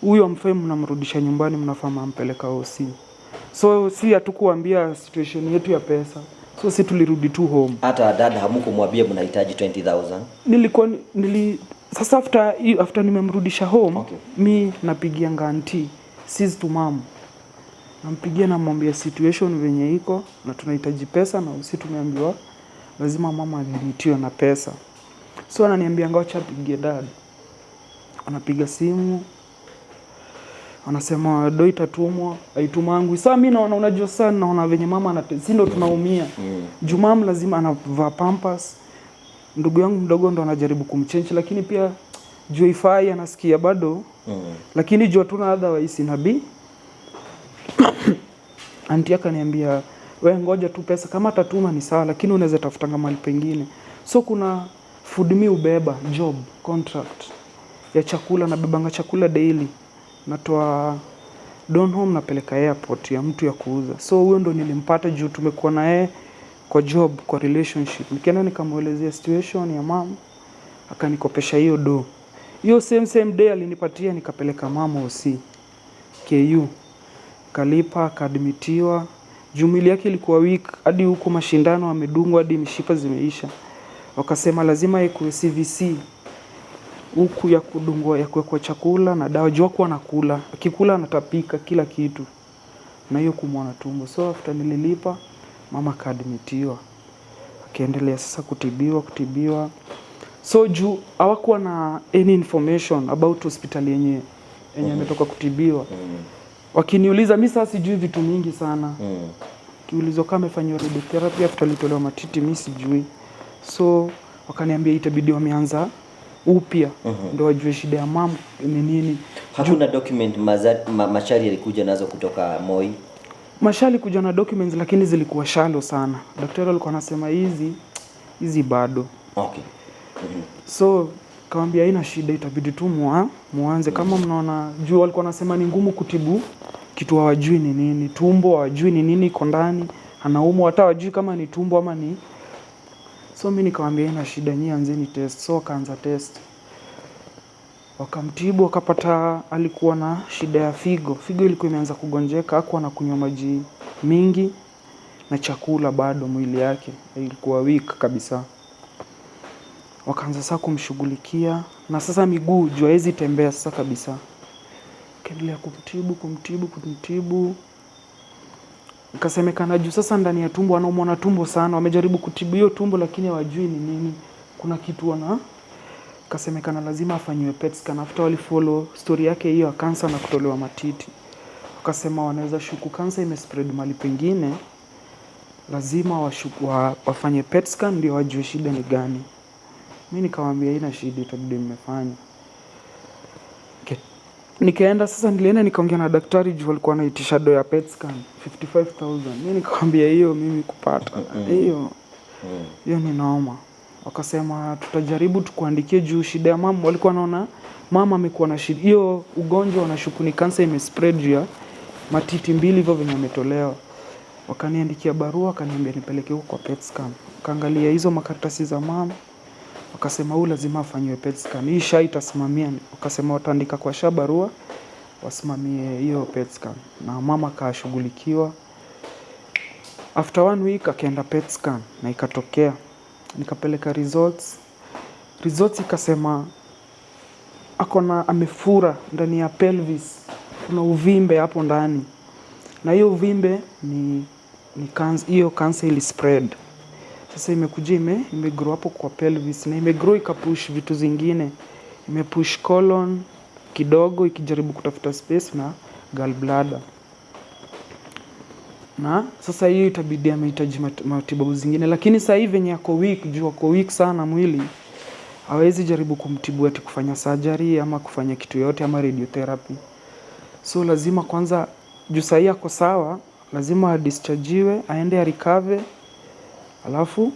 huyo mfai mnamrudisha nyumbani, mnafahamu ampeleka OC. So si hatukuambia situation yetu ya pesa, so si tulirudi tu home. Hata dada hamkumwambia mnahitaji 20,000? Nilikuwa sasa after nimemrudisha home, Okay. mi napigia auntie sis to mom, nampigia namwambia situation venye iko na tunahitaji pesa na usi tumeambiwa lazima mama admitiwe na pesa. So ananiambia ngoja apigie dad. Anapiga simu anasema do itatumwa, haitumangu. Sasa mimi naona, unajua sana naona venye mama si ndo tunaumia. Juu mama lazima anavaa pampers. Ndugu yangu mdogo ndo anajaribu kumchange, lakini pia juu ifai anasikia bado. Lakini juu hatuna otherwise inabii. Auntie akaniambia we ngoja tu pesa kama atatuma ni sawa, lakini unaweza tafutanga mahali pengine. So kuna food me ubeba job contract ya chakula, nabebanga chakula daily, natoa Donholm napeleka airport ya mtu ya kuuza. So huyo ndo nilimpata juu tumekuwa na yeye kwa job, kwa relationship. Nikaenda nikamuelezea situation ya mom, akanikopesha hiyo do. Hiyo same day alinipatia, nikapeleka mama OC KU, kalipa, akaadmitiwa. Juu mwili yake ilikuwa weak, hadi huko mashindano amedungwa hadi mishipa zimeisha. Wakasema lazima ikuwe CVC huku ya kudungwa, ya kuwekwa chakula na dawa. Juu hakuwa anakula, akikula anatapika kila kitu, na hiyo kumwa na tumbo. So after nililipa, mama akaadmitiwa, akaendelea sasa kutibiwa. So juu hawakuwa na any information about hospitali yenye ametoka kutibiwa. Wakiniuliza mimi sasa sijui vitu mingi sana. Kiulizwa kama amefanywa radiotherapy after alitolewa matiti, mimi sijui. So wakaniambia itabidi wameanza upya ndio wajue shida ya mama ni nini. Hakuna document Machari alikuja nazo kutoka Moi? Machari alikuja na documents lakini zilikuwa shallow sana. Daktari alikuwa anasema hizi bado. Okay. So kaambia haina shida, itabidi tu muanze kama mnaona. Juu walikuwa wanasema ni ngumu kutibu kitu hawajui ni nini, tumbo hawajui ni nini iko ndani, anaumwa hata hawajui kama ni tumbo ama ni. So mimi nikamwambia haina shida, nyinyi anzeni test. So wakaanza test, wakamtibu, wakapata alikuwa na shida ya figo. Figo ilikuwa imeanza kugonjeka, hakuwa anakunywa maji mingi na chakula bado, mwili yake ilikuwa weak kabisa. Wakaanza sasa kumshughulikia, na sasa miguu juu hawezi tembea sasa kabisa. Kaendelea kumtibu kumtibu kumtibu, ikasemekana juu sasa ndani ya tumbo anaumwa na tumbo sana. Wamejaribu kutibu hiyo tumbo lakini hawajui ni nini, kuna kitu wana ikasemekana lazima afanyiwe PET scan. After walifollow story yake hiyo ya kansa na kutolewa matiti, wakasema wanaweza shuku kansa imespread mahali pengine, lazima washuku, wafanye PET scan ndio wajue shida ni gani. Mi nikamwambia haina shida, itabidi mmefanya. Nikaenda sasa, nilienda nikaongea na daktari juu alikuwa anaitisha do ya PET scan 55000. Mi nikamwambia hiyo mimi kupata hiyo hiyo ni noma. Wakasema tutajaribu tukuandikie juu shida ya mama, walikuwa wanaona mama amekuwa na shida hiyo ugonjwa, wanashuku ni kansa imespread juu ya matiti mbili hivyo venye ametolewa. Wakaniandikia barua, wakaniambia nipeleke huko kwa PET scan. Wakaangalia hizo makaratasi za mama, wakasema huyu lazima afanyiwe PET scan, hii SHA itasimamia. Wakasema wataandika kwa SHA barua wasimamie hiyo PET scan, na mama akashughulikiwa. After one week akaenda PET scan na ikatokea, nikapeleka results. Results ikasema akona amefura ndani ya pelvis, kuna uvimbe hapo ndani, na hiyo uvimbe ni cancer, hiyo cancer ili spread sasa imekuja imegrow hapo kwa pelvis na imegrow ikapush vitu zingine, imepush colon kidogo ikijaribu kutafuta space na gallbladder. Na sasa hiyo itabidi amehitaji matibabu zingine, lakini sasa hivi venye ako weak, juu ako weak sana mwili, hawezi jaribu kumtibu ati kufanya surgery ama kufanya kitu yoyote ama radiotherapy. So lazima kwanza, juu sahii ako sawa, lazima adischargiwe aende arecover, alafu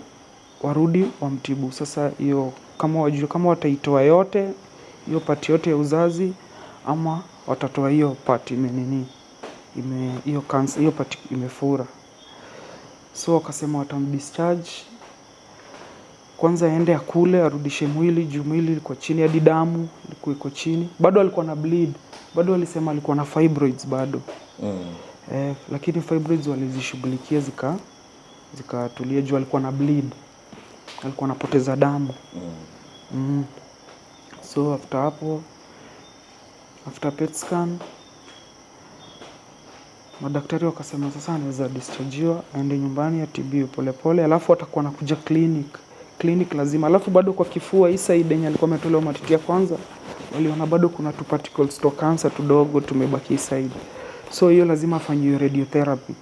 warudi wamtibu. Sasa hiyo kama wajue kama wataitoa yote hiyo part yote ya uzazi ama watatoa hiyo part imenini ime hiyo cancer, hiyo part imefura. So wakasema watamdischarge kwanza, aende akule, arudishe mwili juu mwili ilikuwa chini, hadi damu ilikuwa iko chini, bado alikuwa na bleed, bado walisema alikuwa na fibroids bado. Lakini fibroids walizishughulikia zikatulia juu alikuwa na bleed, alikuwa anapoteza damu. So after hapo, after PET scan, madaktari wakasema sasa anaweza dischargiwa aende nyumbani atibiwe polepole, alafu atakuwa anakuja clinic clinic lazima. Alafu bado kwa kifua hii side yenye alikuwa ametolewa matiti ya kwanza, waliona bado kuna tu particles to cancer tudogo tumebaki hii side, so hiyo lazima afanyiwe radiotherapy,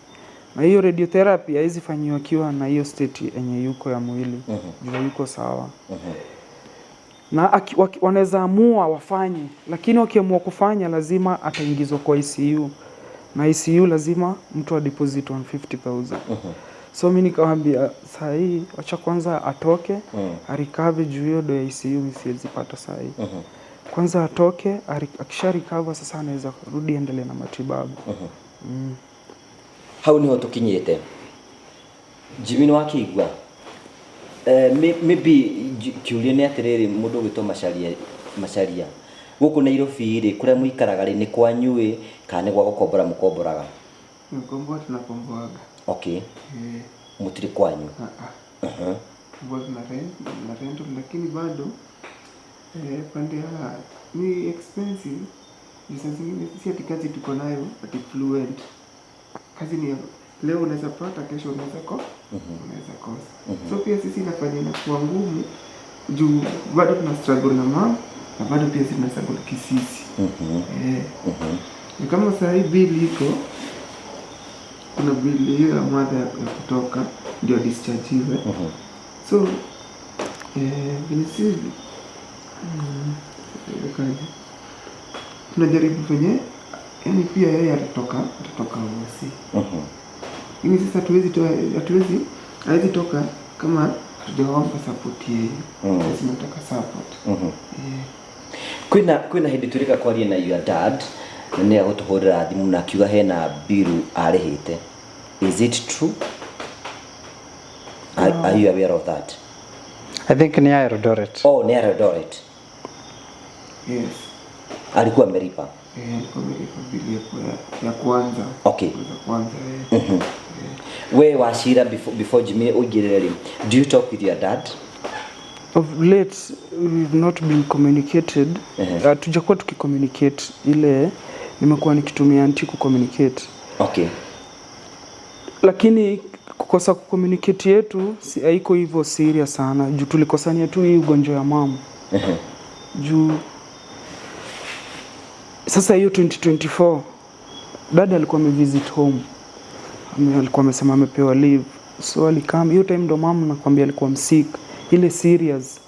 na hiyo radiotherapy haiwezi fanyiwa akiwa na hiyo state yenye yuko ya mwili, juu yuko sawa na wanaweza amua wafanye, lakini wakiamua kufanya lazima ataingizwa kwa ICU, na ICU lazima mtu adeposit 150,000. So mi nikamwambia saa hii wacha kwanza atoke, arecover, juu hiyo do ya ICU mi siwezi pata saa hii. Kwanza atoke, akisha recover sasa anaweza rudi endelee na matibabu. Hau niho tukinyite. Jimmy, nĩ wakĩigua? Maybe kĩũria nĩ atĩrĩrĩ, mũndũ ũgwĩtwo Macharia, Macharia gũkũ Nairobi rĩ, kũrĩa mũikaraga rĩ, nĩ kwanyu ĩ kana nĩ gwa gũkombora mũkomboraga? Kukomboa tunakomboaga. Okay. Mũtirĩ kwanyu? Ah, ah. Komboa tuna rent, na rental, lakini bado pande ya ni expensive. Juu saa zingine si ati kazi tuko nayo ati fluent. Kazi ni ya leo unaweza pata, kesho unaweza kosa. So pia sisi inafanya inakuwa ngumu juu bado tuna struggle na mama na bado pia sisi tuna struggle kisisi. Ni kama saa hii bill iko, kuna bill hiyo ya mother ya kutoka ndio dischargiwe. So vile sisi kaje tunajaribu venye yani pia yeye atatoka hosi. Lakini sisi hatuwezi hawezi toka kama hatujaomba support yeye. Sisi tunataka support. Kwĩna hĩndĩ twĩrĩga kwaria na your dad na nĩ agũtũhũrĩra thimũ na akiuga hena biru arĩhĩte. Is it true? Are you aware of that? I think ni ya Eldoret. Oh, ni Eldoret. Yes. Alikuwa amelipa. Eh, alikuwa amelipa bili ya kwanza. Ya kwanza, eh. We Wachira, before Jimmy ũingĩrĩre rĩ, do you talk with your dad? Of late we've not been communicated. Hatujakuwa tukicommunicate ile nimekuwa nikitumia auntie kucommunicate. Lakini kukosa kucommunicate yetu si haiko hivyo serious sana juu tulikosania tu hii ugonjwa ya mama. Juu sasa hiyo 2024 dada alikuwa amevisit home. Alikuwa amesema amepewa leave, so alicome hiyo time ndo mama nakwambia alikuwa msick ile serious,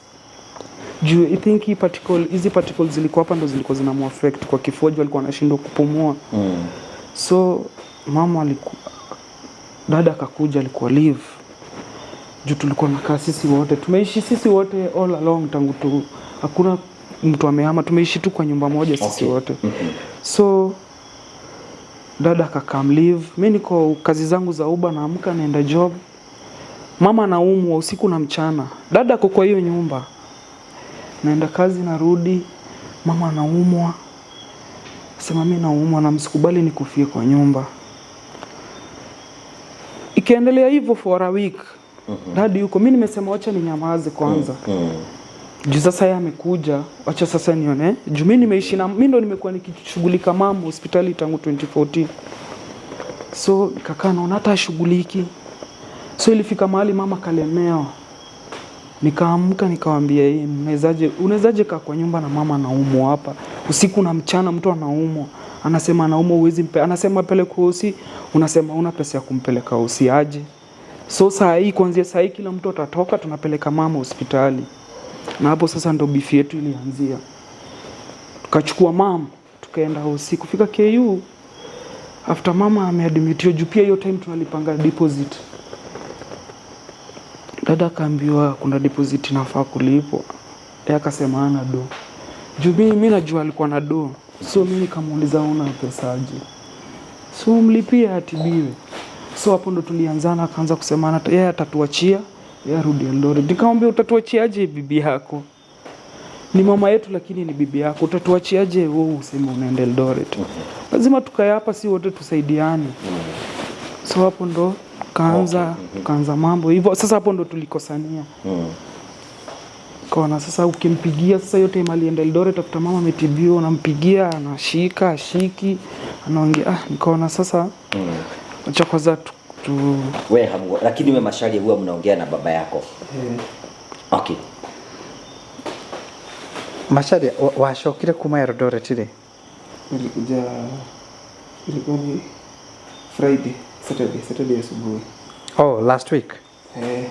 juu I think hii particle hizi particles zilikuwa hapa ndo zilikuwa zinamuaffect kwa kifua juu alikuwa anashindwa kupumua. So mama alikuwa, dada akakuja, alikuwa leave, juu tulikuwa nakaa sisi wote, tumeishi sisi wote all along tangu tu, hakuna mtu amehama, tumeishi tu kwa nyumba moja sisi wote. So dada akacome leave, mi niko kazi zangu za Uber, naamka naenda job, mama anaumwa usiku na mchana, dada ako kwa hiyo nyumba, naenda kazi narudi, mama anaumwa, sema mi naumwa na msikubali nikufie kwa nyumba. Ikiendelea hivyo for a week, dadi yuko, mi nimesema wacha ninyamaze kwanza juu sasa yeye amekuja, wacha sasa nione, juu mi nimeishi na mi ndo nimekuwa nikishughulika mama hospitali tangu 2014, so nikakaa naona hata ashughuliki. So ilifika mahali mama kalemewa, nikaamka nikawambia, "Hii mnawezaje, unawezaje kaa kwa nyumba na mama anaumwa hapa usiku na mchana, mtu anaumwa, anasema anaumwa, uwezi mpe, anasema peleka hosi, unasema una pesa ya kumpeleka hosi aje? So saa hii, kuanzia saa hii kila mtu atatoka, tunapeleka mama hospitali." Na hapo sasa ndo beef yetu ilianzia. Tukachukua mama tukaenda hosi. Kufika KU after mama ameadmitiwa, juu pia hiyo time tunalipanga deposit, dada akaambiwa kuna deposit inafaa kulipwa, yeye akasema ana do, juu mi najua alikuwa na do, so mi nikamuuliza, una pesa aje? So mlipie atibiwe. So hapo ndo tulianzana, akaanza kusemana yeye atatuachia, yeye arudi Eldoret. Nikamwambia, utatuachiaje bibi yako? Ni mama yetu lakini ni bibi yako, utatuachiaje wewe useme unaenda Eldoret? Lazima tukae hapa, si wote tusaidiane. So hapo ndo tukaanza mambo hivyo. Sasa hapo ndo tulikosania. Kaona sasa ukimpigia sasa, hiyo time alienda Eldoret after mama ametibiwa, unampigia anashika ashiki, anaongea, ah, nikaona sasa acha kwanza tu. We hamu, lakini we Macharia huwa mnaongea na baba yako? Eh. Okay. Macharia, wacokire kuma Eldoret rĩ? Nilikuja, ilikuwa ni Friday, Saturday asubuhi. Oh, last week? Eh.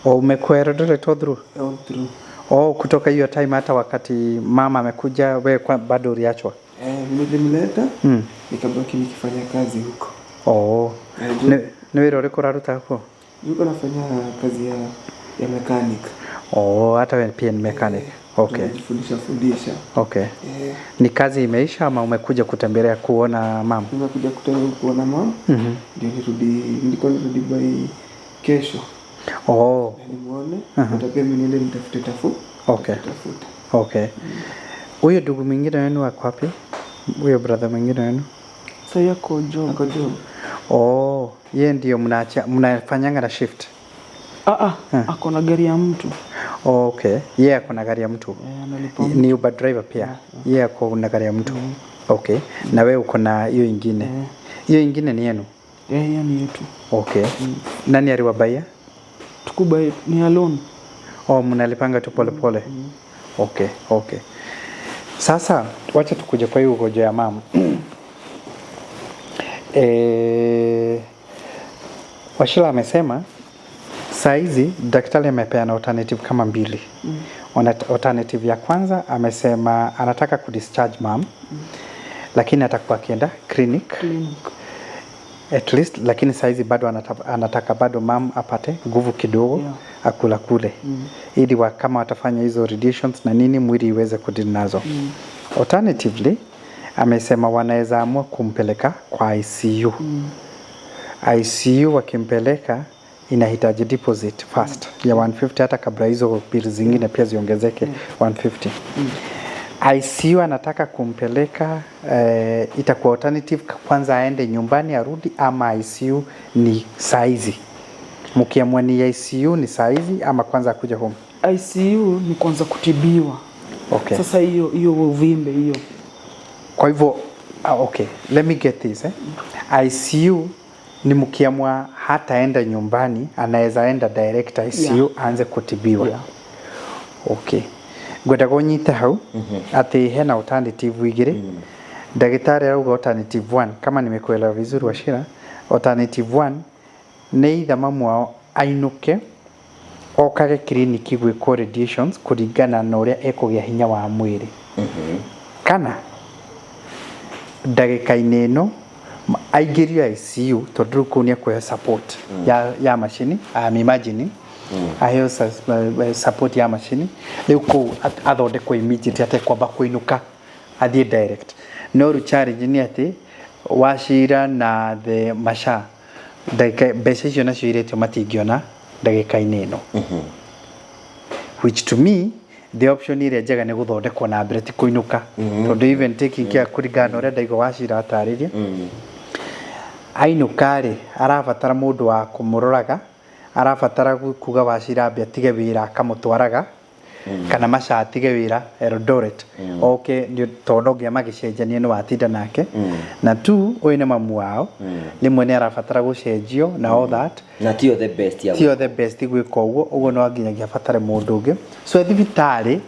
Oh, umekuwa Eldoret all through? All through. Oh, kutoka hiyo time hata wakati mama amekuja we kwa bado uliachwa? Eh, nilimleta, nikabaki nikifanya kazi huko. Oh. Eh, Nĩ wĩra ũrĩkũ ũraruta huko? Nilikuwa nafanya kazi ya mechanic. Oh, hata wewe pia ni mechanic. Okay. Tunajifundisha fundisha. Okay. Eh. Ni kazi imeisha ama umekuja kutembelea kuona mama? Nimekuja kutembelea kuona mama. Ndio nirudi, nilikuwa nirudi by kesho. Oh. Na nimuone, hata pia mimi niende nitafute tafu. Tafute. Okay. Huyo ndugu mwingine wenu ako wapi? Huyo brother mwingine wenu? Sasa yako job. Ako job. Oh, yeye ndio mnaacha mnafanyanga na shift. Ah ah, ako na gari ya mtu. Oh, okay. Yeye ako na gari ya mtu. Eh, analipa. Ni Uber driver pia. Yeye ako na gari ya mtu. Okay. Na wewe uko na hiyo ingine. Hiyo ingine ni yenu? Eh, hiyo ni yetu. Okay. Nani aliwabaia? Tukuba ni alone. Oh, mnalipanga tu pole pole. Okay. Sasa wacha tukuje kwa hiyo ugonjwa ya mama. Washila amesema saa hizi daktari amepeana alternative kama mbili. Alternative ya kwanza amesema anataka kudischarge mom, lakini atakuwa akienda clinic. Clinic. At least, lakini saizi bado anataka bado mam apate nguvu kidogo, akula kule, ili kama watafanya hizo radiations na nini mwili iweze kudeal nazo. Alternatively amesema wanaweza amua kumpeleka kwa ICU. ICU wakimpeleka inahitaji deposit first ya 150 hata kabla hizo bill zingine pia ziongezeke 150. ICU anataka kumpeleka, itakuwa alternative kwanza aende nyumbani arudi ama ICU ni saizi. Mkiamua ni ICU ni saizi ama kwanza akuja home? ICU ni kuanza kutibiwa. Okay. Sasa hiyo hiyo uvimbe hiyo. Kwa hivyo okay, let me get this eh. ICU ni mkiamua hataenda nyumbani, anaweza enda direct ICU Yeah. aanze kutibiwa. Yeah. Okay. Ngwenda kũnyita hau atĩ hena alternative igĩrĩ. Ndagĩtarĩ arauga alternative one, kama nimekuelewa vizuri Wachira, alternative one nĩ either mamu wao ainũke okage kiriniki gwĩkwo radiations kũringana na ũrĩa ekũgĩa hinya wa mwĩrĩ, kana ndagĩka-inĩ ĩno aingĩrio ICU tondũ rĩu kũu nĩ ekũheo support ya macini. I'm imagining aheo support ya macini rĩu kũu athondekwo immediately atekwamba kũinũka athiĩ direct. No rĩu challenge nĩ atĩ Wachira na the Masha ndagĩka mbeca icio nacio iretio matingĩona ndagĩka-inĩ ĩno, which to me the option ĩrĩa njega nĩ gũthondekwo na mbere ti kũinũka, tondũ even taking care kũringana na ũrĩa ndaigua Wachira atarĩria, ainũka rĩ arabatara mũndũ wa kũmũroraga, arabatara kuga Wachira ambe atige wĩra akamũtwaraga, kana Macha atige wĩra Eldoret oke tondũ no nginya magĩcenjanie nĩ watinda nake, na tu ũyũ nĩ mamu wao, rĩmwe nĩ arabatara gũcenjio na all that. Na tio the best ya Tio the best gwĩka ũguo, ũguo no nginyagia abatare mũndũ ũngĩ. So thibitarĩ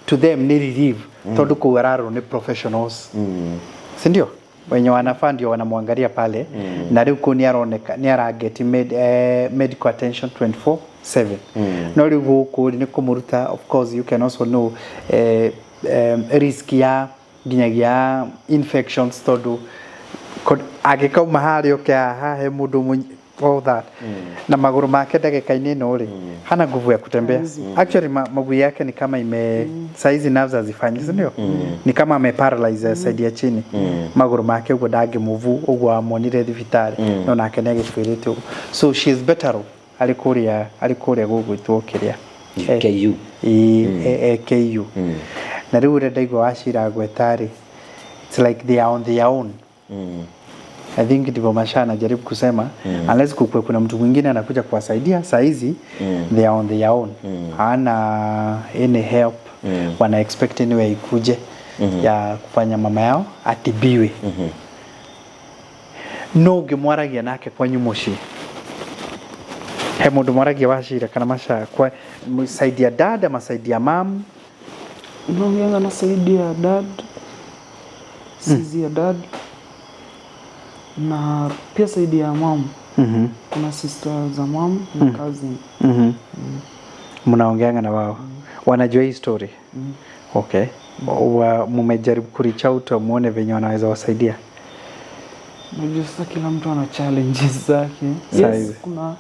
to them nĩ relief tondũ kũu ararorwo nĩ professionals, si ndio? Wenye wanafaa ndio wanamwangalia pale, na rĩu kũu nĩ aroneka nĩ arageti medical attention 24/7. No rĩu gũkũ rĩ nĩ kũmũruta, of course you can also know risk ya nginyagia infections tondũ angĩkauma harĩa oke haha he mũndũ all that, na magũrũ make ndagĩka-inĩ ĩno rĩ hana nguvu ya kutembea. Actually maguu yake ni kama ime saizi nerves hazifanyi, si ndio? Ni kama ame paralyze side ya chini magũrũ make ũguo ndangĩmove ũguo amonire thibitarĩ, no nake nĩ agĩkwĩrĩte ũguo, so she is better off arĩ kũrĩa, arĩ kũrĩa gũgwĩtwo kĩrĩa KU. Ĩ KU. Na rĩu ũrĩa ndaigua Wachira agweta rĩ, it's like they are on their own. I think ndivyo Masha anajaribu kusema, unless kukue kuna mtu mwingine anakuja kuwasaidia saa hizi, they are on their own, hawana any help, wana expect anyway ikuje ya kufanya mama yao atibiwe. No ũngĩmwaragia nake kwanyu mũciĩ, he mũndũ mwaragia Wachira kana Masha kwa side ya dad ama side ya mam? Naongeanga na side ya dad, sizi ya dad na pia side ya mom. Kuna sister za mom na cousin. Mnaongeanga na wao, wanajua hii story? Okay. Mumejaribu ku reach out muone venye wanaweza wasaidia? Unajua sasa kila mtu ana challenges zake. Saa Yes, hizi. kuna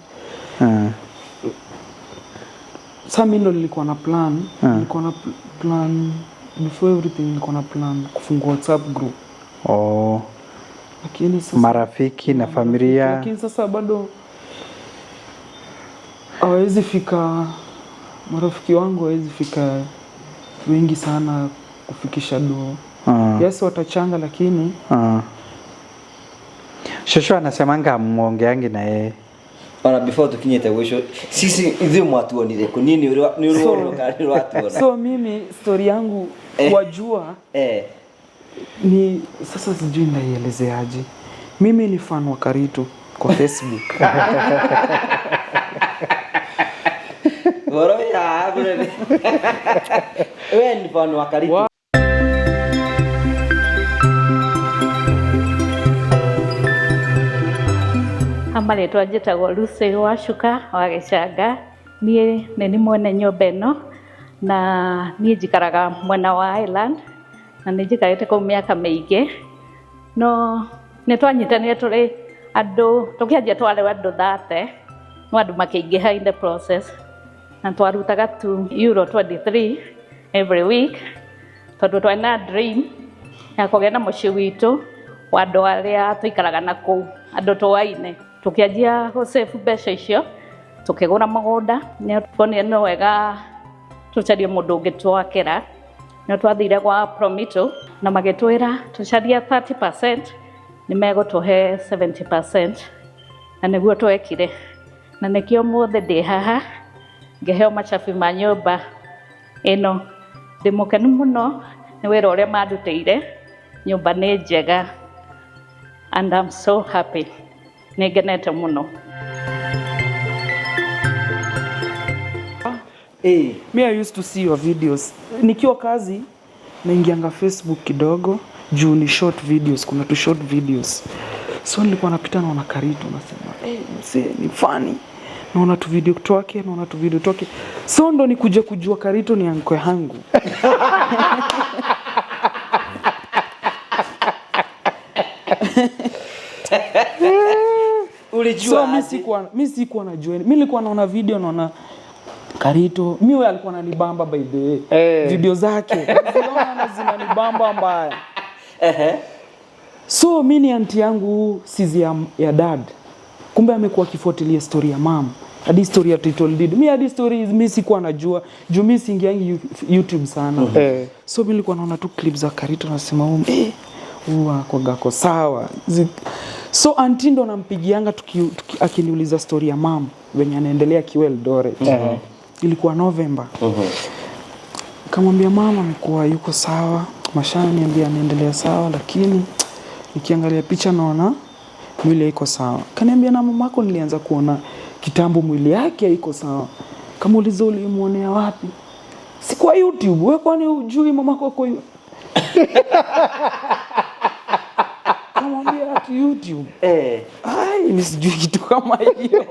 sa mi ndo nilikuwa na plan, nilikuwa na plan before everything, nilikuwa na plan kufungua WhatsApp group. Oh. Lakini sasa Marafiki na familia. Lakini sasa bado hawawezi fika, marafiki wangu hawawezi fika wengi sana kufikisha do. Yes, watachanga lakini Shosho anasemanga muongeangi na yeye. Ona before tukinyite gwicio sisi ithuĩ mwatuonire kũ niĩ nĩ ũrĩ kana nĩ ũratuona? So mimi story yangu wajua ni sasa sijui ndaielezeaje. Mimi ni fan wa Karitu kwa Facebook. Ũhoro wĩ haha mũnene. We ni fan wa Karitu. Amarĩtwa njĩtagwo Lucy Wacuka wa Gĩcanga. Niĩ nĩ niĩ mwene nyũmba ĩno na niĩ njikaraga mwena wa Island na nĩ njikarĩte kũu mĩaka mĩingĩ, no nĩ twanyitanire tũrĩ andũ tũkĩanjia twarĩ andũ 30, no andũ makĩingĩha in the process, na twarutaga €2 23 every week tondũ twarĩ na dream ya kũgĩa na mũciĩ witũ wa andũ arĩa tũikaraga na kũu, andũ tũaine. Tũkĩanjia gũ save mbeca icio tũkĩgũra mũgũnda, nĩ tuonire nĩ wega tũcarie mũndũ ũngĩ twakĩra. Nĩ twathire gwa Promito na magĩtwĩra tũcarie 30% nĩ megũtũhe 70%, na nĩguo twekire, na nĩkĩo ũmũthĩ ndĩ haha Ngĩheo macabi ma nyũmba ĩno. Ndĩ mũkenu mũno nĩ wĩra ũrĩa mandutĩire, nyũmba nĩ njega and I'm so happy. Nĩ ngenete mũno. Me I used to see your videos. Nikiwa kazi naingianga Facebook kidogo juu ni short videos, kuna tu short videos. So nilikuwa napita naona Karito nasema, "Eh, msee ni funny." Naona tu video twake, naona tu video twake. So ndo nikuje kujua Karito ni anko yangu. Ulijua So mi sikuwa najua. Mi nilikuwa naona video naona Karito. Mi wewe alikuwa ananibamba by the way. Video zake naziona zinanibamba mbaya. So mi ni anti yangu sizi ya dad. Kumbe amekuwa akifuatilia story ya mom. Hadi story ya title deed. Mi hadi story mi sikuwa najua. Juu mi siingiangi YouTube sana. So mi nilikuwa naona tu clips za Karito nasema huyu anakuwaga ako sawa. So anti ndo nampigianga akiniuliza story ya mom venye anaendelea akiwa Eldoret. Ilikuwa November. Kamwambia mama amekuwa yuko sawa, Masha niambia anaendelea sawa, lakini nikiangalia picha naona mwili haiko sawa. Kaniambia na mamako nilianza kuona kitambo mwili yake haiko sawa. Kamuuliza ulimuonea wapi? Si kwa YouTube. Wewe kwani hujui mamako ako Kamwambia ati YouTube. Ai, mimi sijui kitu kama hiyo.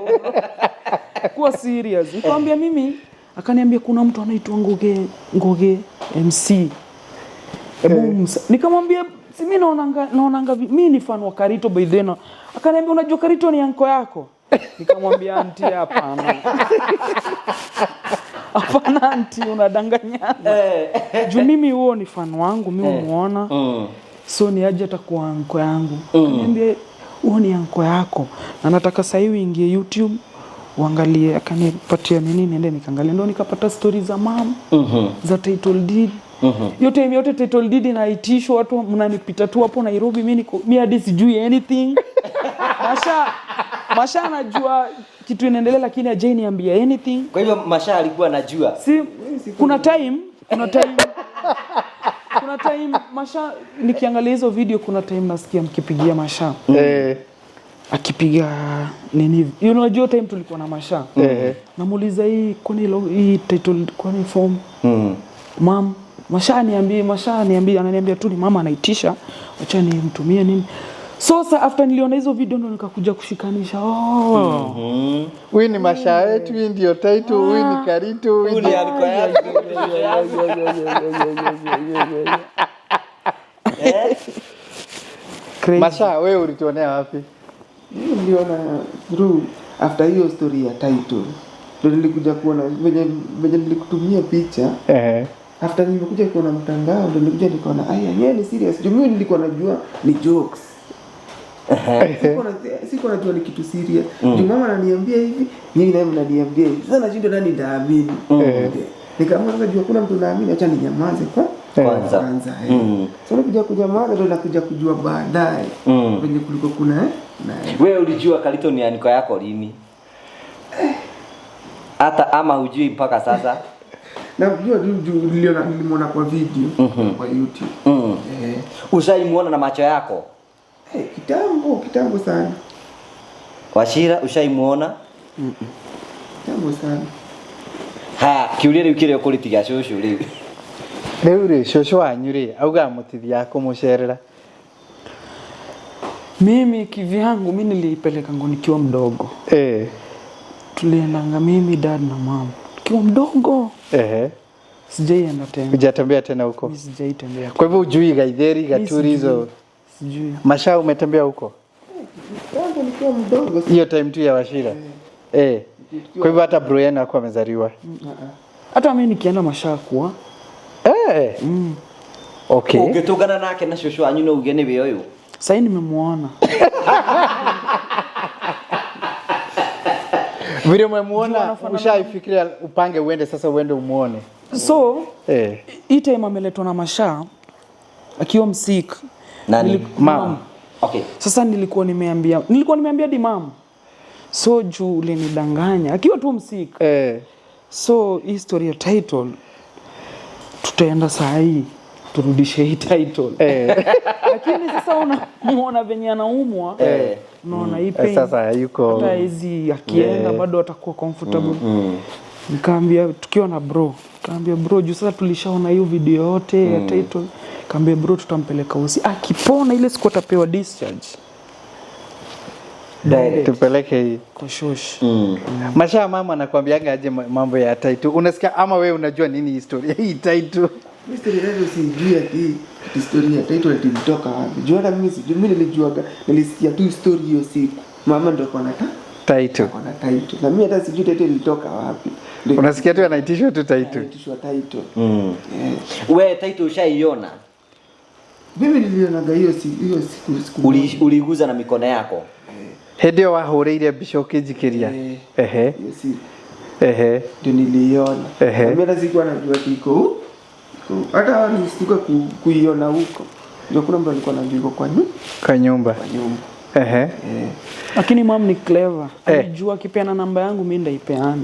Kuwa serious. Nikamwambia mimi, akaniambia kuna mtu anaitwa Ngugi MC. Hebu nikamwambia si mimi naonanga mimi ni fan wa Karito by then. Akaniambia unajua Karito ni anko yako? Nikamwambia auntie hapana. Hapana auntie, unadanganyana. Juu mimi huo ni fan wangu, mimi humuona. So ni aje atakuwa anko yangu. Akaniambia huo ni anko yako. Na nataka sasa hivi uingie YouTube uangalie. Akanipatia nini niende nikaangalie, ndio nikapata story za mom, za title deed. Yote yote title deed inaitishwa, watu mnanipita tu hapo Nairobi, mimi hadi sijui anything. Masha anajua kitu inaendelea lakini hajai niambia anything. Kwa hivyo Masha alikuwa anajua. Si kuna time Masha nikiangalia hizo video, kuna time nasikia mkipigia Masha. Akipiga nini? Unajua time tulikuwa na Masha. Namuuliza hii kwani hii title kwani form? Mam, Masha niambie, ananiambia tu ni mama anaitisha, acha nimtumie nini. So sa after niliona hizo video ndo nikakuja kushikanisha. Huyu ni Masha wetu, huyu ndio title, huyu ni Karito, huyu ni alikuwa yake. Masha, wewe ulituonea wapi? Mimi niliona through after hiyo story ya title. Ndio nilikuja kuona venye nilikutumia picha. After nimekuja kuona mtandao ndio nilikuja nikaona aya yeye ni serious. Juu mimi nilikuwa najua ni jokes. Sikuwa najua ni kitu serious. Juu mama ananiambia hivi, mimi naye mnaniambia hivi. Sasa nashindwa nani ndaamini. Nikaamua sasa juu hakuna mtu naamini, acha ninyamaze kwa kwanza. Sasa nakuja kunyamaza ndio nakuja kujua baadaye. Venye kuliko kuna na wewe ulijua Karito ni aniko yako lini? Hata ama hujui mpaka sasa? Najua juu nilimuona kwa video kwa YouTube. Ushaimuona na macho yako? Kitambo sana. Wachira ushaimuona? Kitambo sana. Ha, kiuria riu kiria ukuritiga cucu riu. Riu ri cucu wanyu ri auga mutithia kumucerera. Mimi kivyangu mimi nilipeleka ngo nikiwa mdogo. Tuliendanga mimi dad na mom. Nikiwa mdogo. Sijaienda tena. Hujatembea tena huko? Mimi sijaitembea. Kwa hivyo hujui Gaitheri, Gaturi hizo? Sijui. Masha umetembea huko? Kitambo nikiwa mdogo. Hiyo time tu ya Wachira. Kwa hivyo hata bro yenu hakuwa amezaliwa. Hata mimi nikienda Masha kuwa. Okay. Ungetungana nake na cucu wanyu no uge ni we uyu. Sasa nimemuona. Vile umemuona ushaifikiria upange uende sasa uende umuone. So hii time ameletwa na Masha akiwa msik. Nani? Mama. Okay. Sasa nilikuwa nimeambia di mom. So juu ulinidanganya akiwa tu msik. So hii story ya title tutaenda saa hii turudishe hii title. Lakini sasa unamuona venye anaumwa, unaona hii pain. Sasa yuko hata hizi akienda bado atakuwa comfortable. Nikaambia tukiwa na bro, kaambia bro juu sasa tulishaona hiyo video yote ya title. Kaambia bro tutampeleka hosi. Akipona ile siku atapewa discharge. Direct. Tupeleke hii. Kwa shosh. Masha, mama anakuambianga aje mambo ya title? Unasikia ama wewe unajua nini historia hii title? Mimi story yake sijui ati historia ya title ati ilitoka wapi. Juu hata mimi sijui, mimi nilijuaga, nilisikia tu story hiyo siku. Mama ndo alikuwa anataka Title. na title. Na mimi hata sijui title ilitoka wapi. Ndio Unasikia tu anaitishwa tu title. anaitishwa title. We title ushaiona? Mimi nilionaga hiyo hiyo siku Uliguza na mikono yako? Hĩndĩ ĩyo wahũrĩire mbica ũkĩnjikĩria. Ehe. Hiyo siku. Ehe. Ndio niliiona. Ehe. Mimi hata sikuwa najua iko huko. Hata nilishtuka kuiona huko. Ndio kuna mtu alikuwa anajua iko kwa nyumba. Kwa nyumba. Kwa nyumba. Ehe. Lakini mom ni clever. Alijua akipeana namba yangu mimi ndaipeana.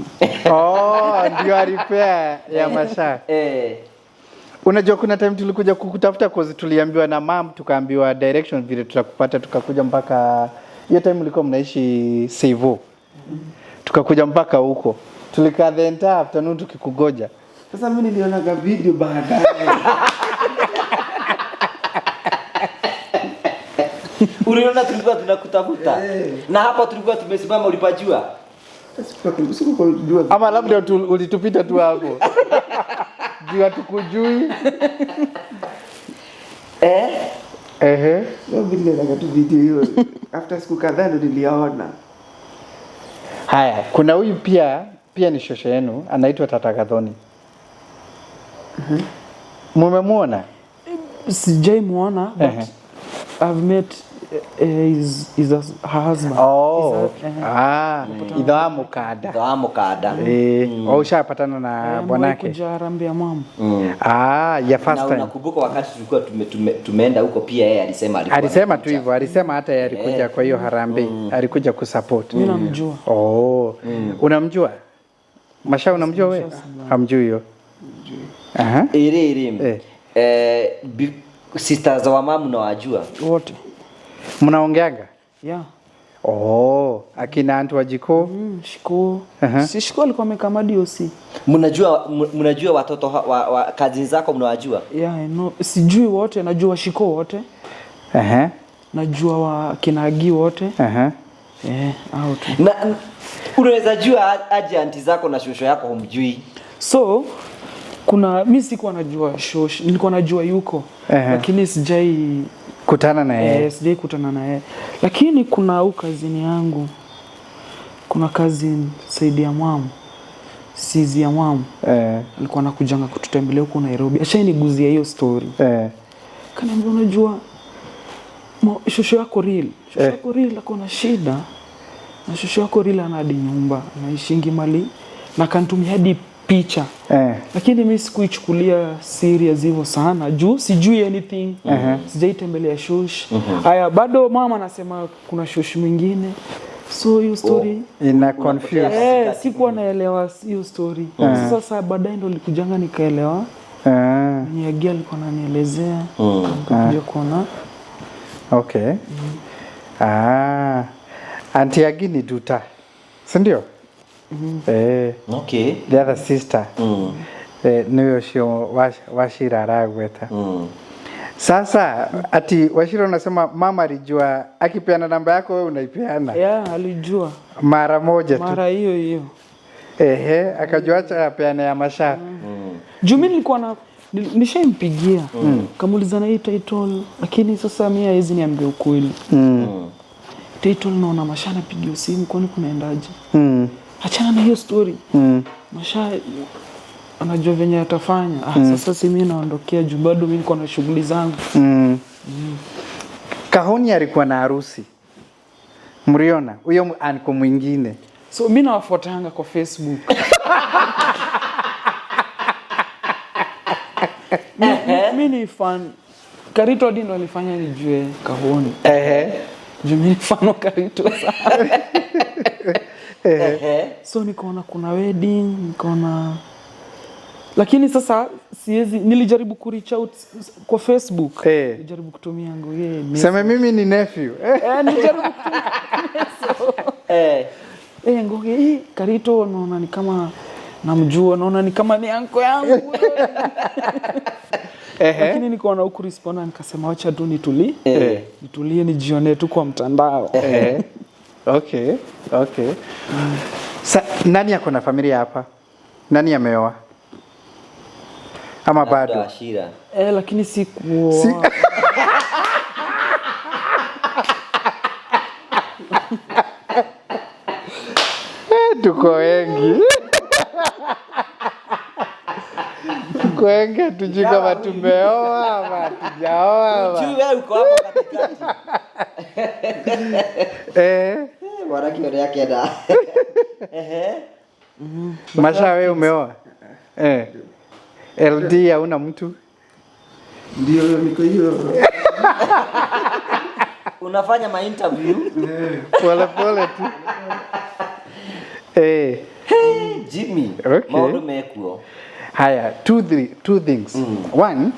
Oh, ndio alipea ya Masha. Unajua kuna time tulikuja kukutafuta cause tuliambiwa na mom, tukaambiwa direction vile tutakupata, tukakuja mpaka hiyo time mlikuwa mnaishi Seivo. Tukakuja mpaka huko. Tulikaa the entire afternoon tukikugoja. Sasa mimi nilionaga video baadaye. Uliona tulikuwa tunakutafuta. Na hapa tulikuwa tumesimama, ulipajua? Sikujua. Ama labda ulitupita tu hapo. Juu hatukujui. Ehe. Mimi nilionaga tu video hiyo. After siku kadhaa ndo niliona. Haya, kuna huyu pia ni shosho yenu, anaitwa Tata Gathoni. Mumemuona? Sijai muona, but I've met his her husband. Oh. Ithe wa mukanda. Ithe wa mukanda. Oh, ushapatana na bwanake? Kuja harambee ya mama. Ya first Na time. unakumbuka wakati tulikuwa tumeenda huko pia yeye alisema alikuwa Alisema anakuja. tu hivyo, alisema hata yeye alikuja kwa hiyo harambee, alikuja kusupport. Mimi namjua. Oh. Unamjua? Masha, unamjua wewe? Hamjui hiyo. Aha. Iri. Sisters wa mama unawajua? Wote. Mnaongeaga? Yeah. Oh, akina Aunt Wajiko? Shiko. Si Shiko alikuwa amekaa DOC. Mnajua watoto wa kazi zako mnawajua? Yeah, I know. Sijui wote, najua Shiko wote. Najua wa kinagi wote. Hao tu. Na unaweza jua aje aunti zako na shosho yako humjui? So kuna mimi sikuwa najua shosho, nilikuwa najua yuko. Lakini sijai kutana na yeye. Sijai kutana na yeye. Lakini kuna huyu kazini yangu. Kuna cousin Saidi ya mama. Sizi ya mama. Alikuwa anakujanga kututembelea huko Nairobi. Ashainiguzia hiyo story. Kaniambia unajua shosho yako real. Shosho yako real ako na shida. Na shosho yako real ana hadi nyumba, anaishingi mali na kanitumia hadi picha. Lakini mimi sikuichukulia serious hivyo sana juu sijui anything. Sijaitembelea shosh. Haya bado mama anasema kuna shosh mwingine. So hiyo story ina confuse. Sikuwa naelewa hiyo story. Sasa baadaye ndo nilikujanga nikaelewa. Ni alikuwa ananielezea. Nikakuja kuona. Okay. Auntie Agi ni Duta. Si ndio? Okay. The other sister. Niwe ucio Wachira aragweta. Sasa ati Wachira unasema mama alijua akipeana namba yako wewe unaipeana. Yeah, alijua. Mara moja tu. Mara hiyo hiyo. Ehe, akajua acha apeane ya Masha. Juu mimi nilikuwa na nishaimpigia. Kamuuliza na hii title, lakini sasa mimi haizi niambia ukweli. Title naona Masha anapigia simu kwani kunaendaje? Achana na hiyo story. Masha anajua venye atafanya. Sasa si mimi naondokea juu bado mimi niko na shughuli zangu. Kahoni alikuwa na harusi. Mriona huyo anko mwingine. So mimi nawafuatanga kwa Facebook. Mimi ni fan. Karito hadi ndo alifanya nijue Kahoni. Juu mimi ni fan wa Karito sana. So nikaona kuna wedding, nikaona, lakini sasa siwezi. Nilijaribu ku reach out kwa Facebook. Nilijaribu kutumia Ngoge Sema mimi ni nephew. Nilijaribu kutumia Ngoge, Karito naona ni kama namjua, naona ni kama ni anko yangu. Lakini nikaona huku respond, nikasema wacha tu nitulie. Nitulie nijionee tu kwa mtandao. Okay. Sa, nani ako na familia hapa? Nani ameoa? Ama Labda bado? Ashira. Lakini si kuoa. Tuko wengi. Tuko wengi, hatujui kama tumeoa ama hatujaoa ama. Hujui wewe uko hapo katikati. Mwanake ũrĩa akĩenda. Masha, wewe umeoa? LD hauna mtu? Ndio, niko hiyo. Unafanya ma interview? Pole pole tu. Hey, Jimmy. Okay. Maũndũ mekuo. Haya, two things. One,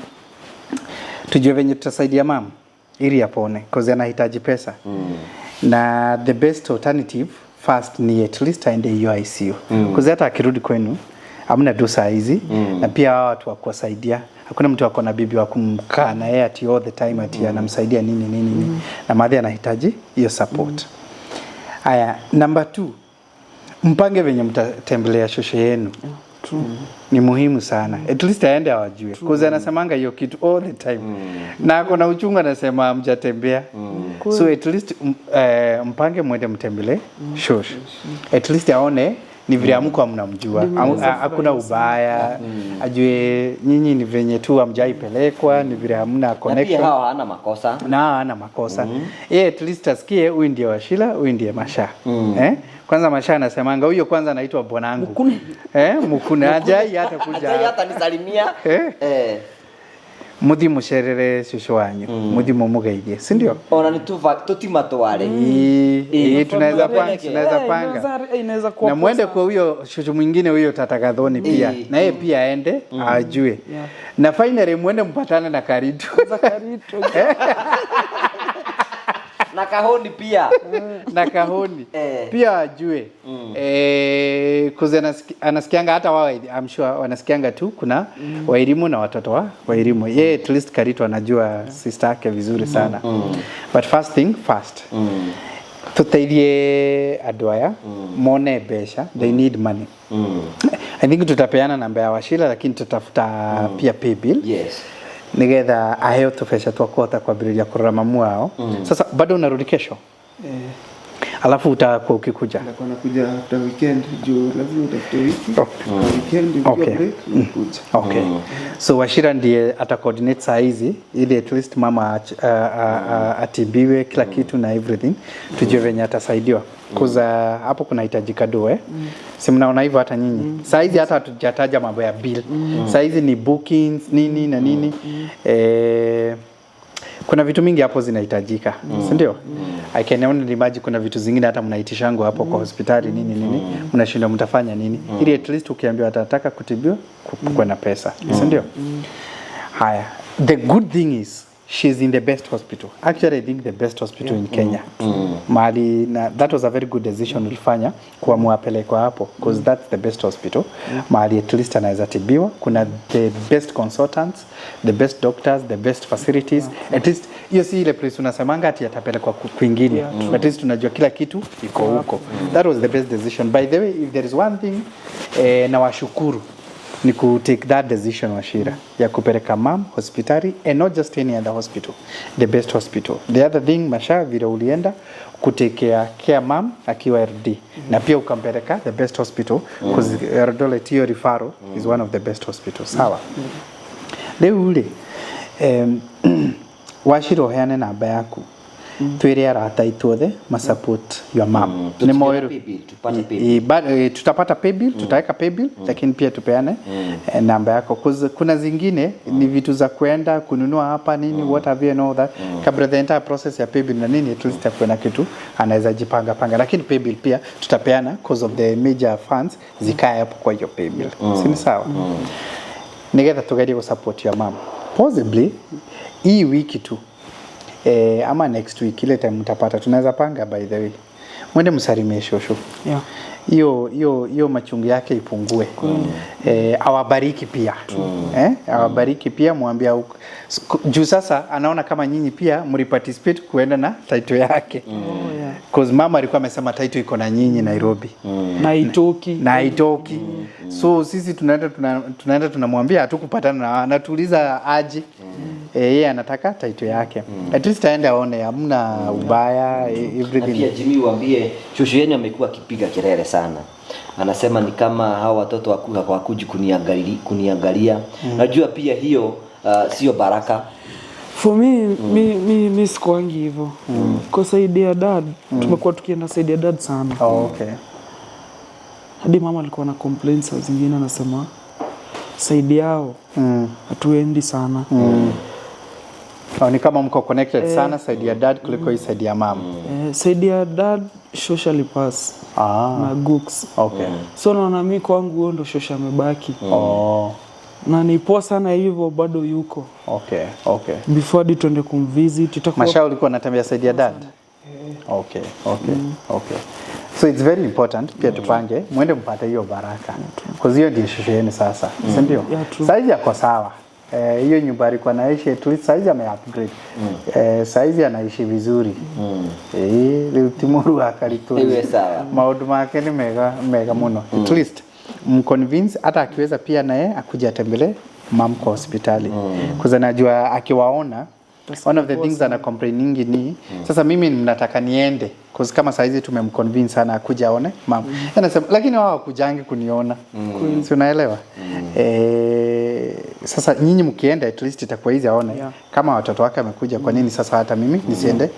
tujue venye tutasaidia mama ili apone, cause anahitaji pesa. Na the best alternative first ni at least aende hiyo ICU. Cause hata akirudi kwenu hamna tu saa hizi. Na pia hawa watu wa kuwasaidia, hakuna mtu ako na bibi wa kumkaa na yeye ati all the time ati anamsaidia nini nini nini. Na madhi anahitaji hiyo support. Haya, number 2, mpange venye mtatembelea shosho yenu. True. Ni muhimu sana. At least aende awajue. Cause anasemanga hiyo kitu all the time. Na ako na uchungu anasema hamjatembea. So at least mpange mwende mtembelee shosho. At least aone ni vile amko mnamjua. Ndio, ndio. Hakuna ubaya. Ajue nyinyi ni venye tu hamjaipelekwa, ni vile hamna Na pia connection. hawa hana makosa. Na hawa hana makosa. Yeye at least asikie huyu ndiye Washira, huyu ndiye Masha. Kwanza Masha anasemanga huyo kwanza anaitwa bwanangu. Mukune. Mukune hajai hata kuja. Hajai hata nisalimia. Muthi mucerere cucu wanyu. Muthi mumugeithie, si ndio? Ona ni tutima tware. Tunaweza panga, tunaweza panga. Inaweza kuwa Na muende posa. kwa huyo shosho mwingine huyo Tata Gathoni pia. Na yeye pia aende ajue. Na finally muende mpatane na Karitu. Za Karitu. Na Kahoni pia. Na Kahoni. Pia ajue. Kuzi anasikianga hata wao, I'm sure wanasikianga tu kuna Wairimu na watoto wa Wairimu. Yeye at least Karitu anajua sister yake vizuri sana. But first thing first. Tuteithie andũ aya mone mbeca, they need money. I think tutapeana namba ya Wachira, lakini tutafuta pia pay bill. Nigetha aheo tũbeca twa kũhota kwambĩrĩria kũrora mamu wao. Sasa bado unarudi kesho? Alafu utakuwa ukikuja? Nitakuwa nakuja after weekend, juu lazima utafute wiki. Weekend ukiwa break, unakuja. So Wachira ndiye ata coordinate saa hizi ili at least mama atibiwe kila kitu na everything, tujue venye atasaidiwa. Cause hapo kunahitajika do. Si mnaona hivyo hata nyinyi. Saa hizi hata hatujataja mambo ya bill. Saa hizi ni bookings nini na nini. Kuna vitu mingi hapo zinahitajika, si ndio? I can only imagine kuna vitu zingine hata mnaitishango hapo kwa hospitali nini nini, mnashindwa mtafanya nini. Ili at least ukiambiwa atataka kutibiwa, kuwe na pesa, si ndio? Haya, the good thing is she's in the best hospital. Actually, I think the best hospital in Kenya. Mahali na that was a very good decision ulifanya kuamua apelekwa hapo, because that's the best hospital. Mahali at least anaweza tibiwa, kuna the best consultants, the best doctors, the best facilities. At least hiyo si ile place unasemanga ati atapelekwa kwingine. At least tunajua kila kitu iko huko. That was the best decision. By the way, if there is one thing, nawashukuru ni ku take that decision Wachira ya kupeleka mam hospitali, and not just any other hospital, the best hospital. The other thing Masha, vile ulienda kutekea care mam akiwa RD, na pia ukampeleka the best hospital, because Eldoret hiyo referral is one of the best hospitals. Sawa. Leo ule, Wachira uheane namba yaku. Twĩre arata aitũ othe ma support your mom. Nĩ Tutapeana moĩrwo. paybill, tupate paybill. Tutapata paybill, tutaweka paybill, lakini pia tupeane namba yako. 'Cause kuna zingine ni vitu za kuenda kununua hapa nini, what have you and all that. Kabla the entire process ya paybill na nini, at least akuwe na kitu anaweza jipanga panga, lakini paybill pia tutapeana cause of the major funds zikae hapo kwa hiyo paybill. Si ni sawa? Nigetha tugerie gusupport your mom, possibly hii wiki tu ama next week, ile time mtapata, tunaweza panga. By the way, mwende msalimie shosho, hiyo hiyo hiyo machungu yake ipungue. Awabariki pia, awabariki pia, mwambie juu sasa anaona kama nyinyi pia mliparticipate kuenda na title yake. Oh, yeah. Cause mama alikuwa amesema title iko na nyinyi Nairobi Na haitoki. Na haitoki. So sisi tunaenda tunamwambia hatukupatana na anatuuliza aje. Yeye anataka title yake. At least aende aone hamna ubaya, Na everything. pia Jimmy, uambie shosho yenu amekuwa akipiga kelele sana, anasema ni kama hawa watoto hawakuji kuniangalia. Najua pia hiyo sio baraka. For me, mi sikuangi hivyo. Kwa side ya dad, tumekuwa tukienda side ya dad sana. Oh, okay. Hadi mama alikuwa na complain saa zingine, anasema side yao hatuendi sana. Oh, ni kama mko connected sana side ya dad kuliko hii side ya mama. Side ya dad shosha alipass na guks. So naona mi kwangu huyo ndo shosha amebaki. Oh. Na ni poa sana hivyo, bado yuko. Okay. Before hadi tuende kumvisit itakuwa. Masha, ulikuwa unatembea side ya dad? Okay. So it's very important pia tupange mwende mpate hiyo baraka. Cause hiyo ndio shosho yenu sasa, si ndio? Yeah, true. Saizi ako sawa. Hiyo nyumba alikuwa anaishi, at least saizi ame upgrade. Saizi anaishi vizuri. Rĩu ti mũru akaritũ. Iwe sawa. Maũndũ make nĩ mega mega mũno. At least mconvince, hata akiweza pia naye akuja atembelee mam kwa hospitali. Mm. Najua akiwaona, one of the things ana complainingi ni sasa mimi mnataka niende, cause kama saizi tumemconvince sana akuja aone mam. Anasema lakini wao hawakujangi kuniona. Si unaelewa? Sasa nyinyi mkienda, at least itakuwa hizi aone kama watoto wake amekuja, kwa nini sasa hata mimi nisiende?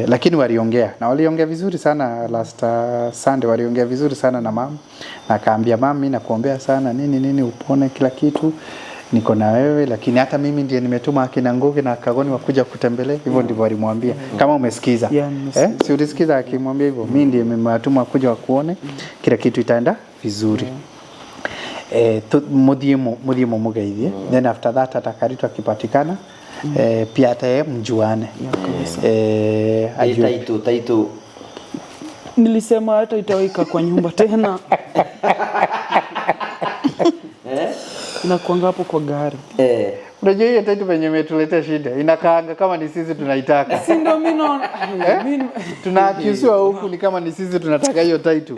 Lakini waliongea na waliongea vizuri sana last Sunday, waliongea vizuri sana na mam, na akaambia mam, mimi nakuombea sana nini nini, upone kila kitu, niko na wewe, lakini hata mimi ndiye nimetuma akina Ngugi na Kagoni wakuja kutembelea. Hivyo ndivyo alimwambia, kama umesikiza. Yeah, nimesikiza. Si ulisikiza akimwambia hivyo, mimi ndiye nimewatuma kuja wakuone, kila kitu itaenda vizuri. Muthie mumugeithie, then after that atakaritu akipatikana, pia hata yeye mjuane, ajue. Taito taito. Nilisema hata itawaika kwa nyumba tena. Inakuanga hapo kwa gari. Unajua hiyo title venye imetuletea shida, inakaanga kama ni sisi tunaitaka. Si ndio mimi naona Tunaakiusiwa huku ni kama ni sisi tunataka hiyo title.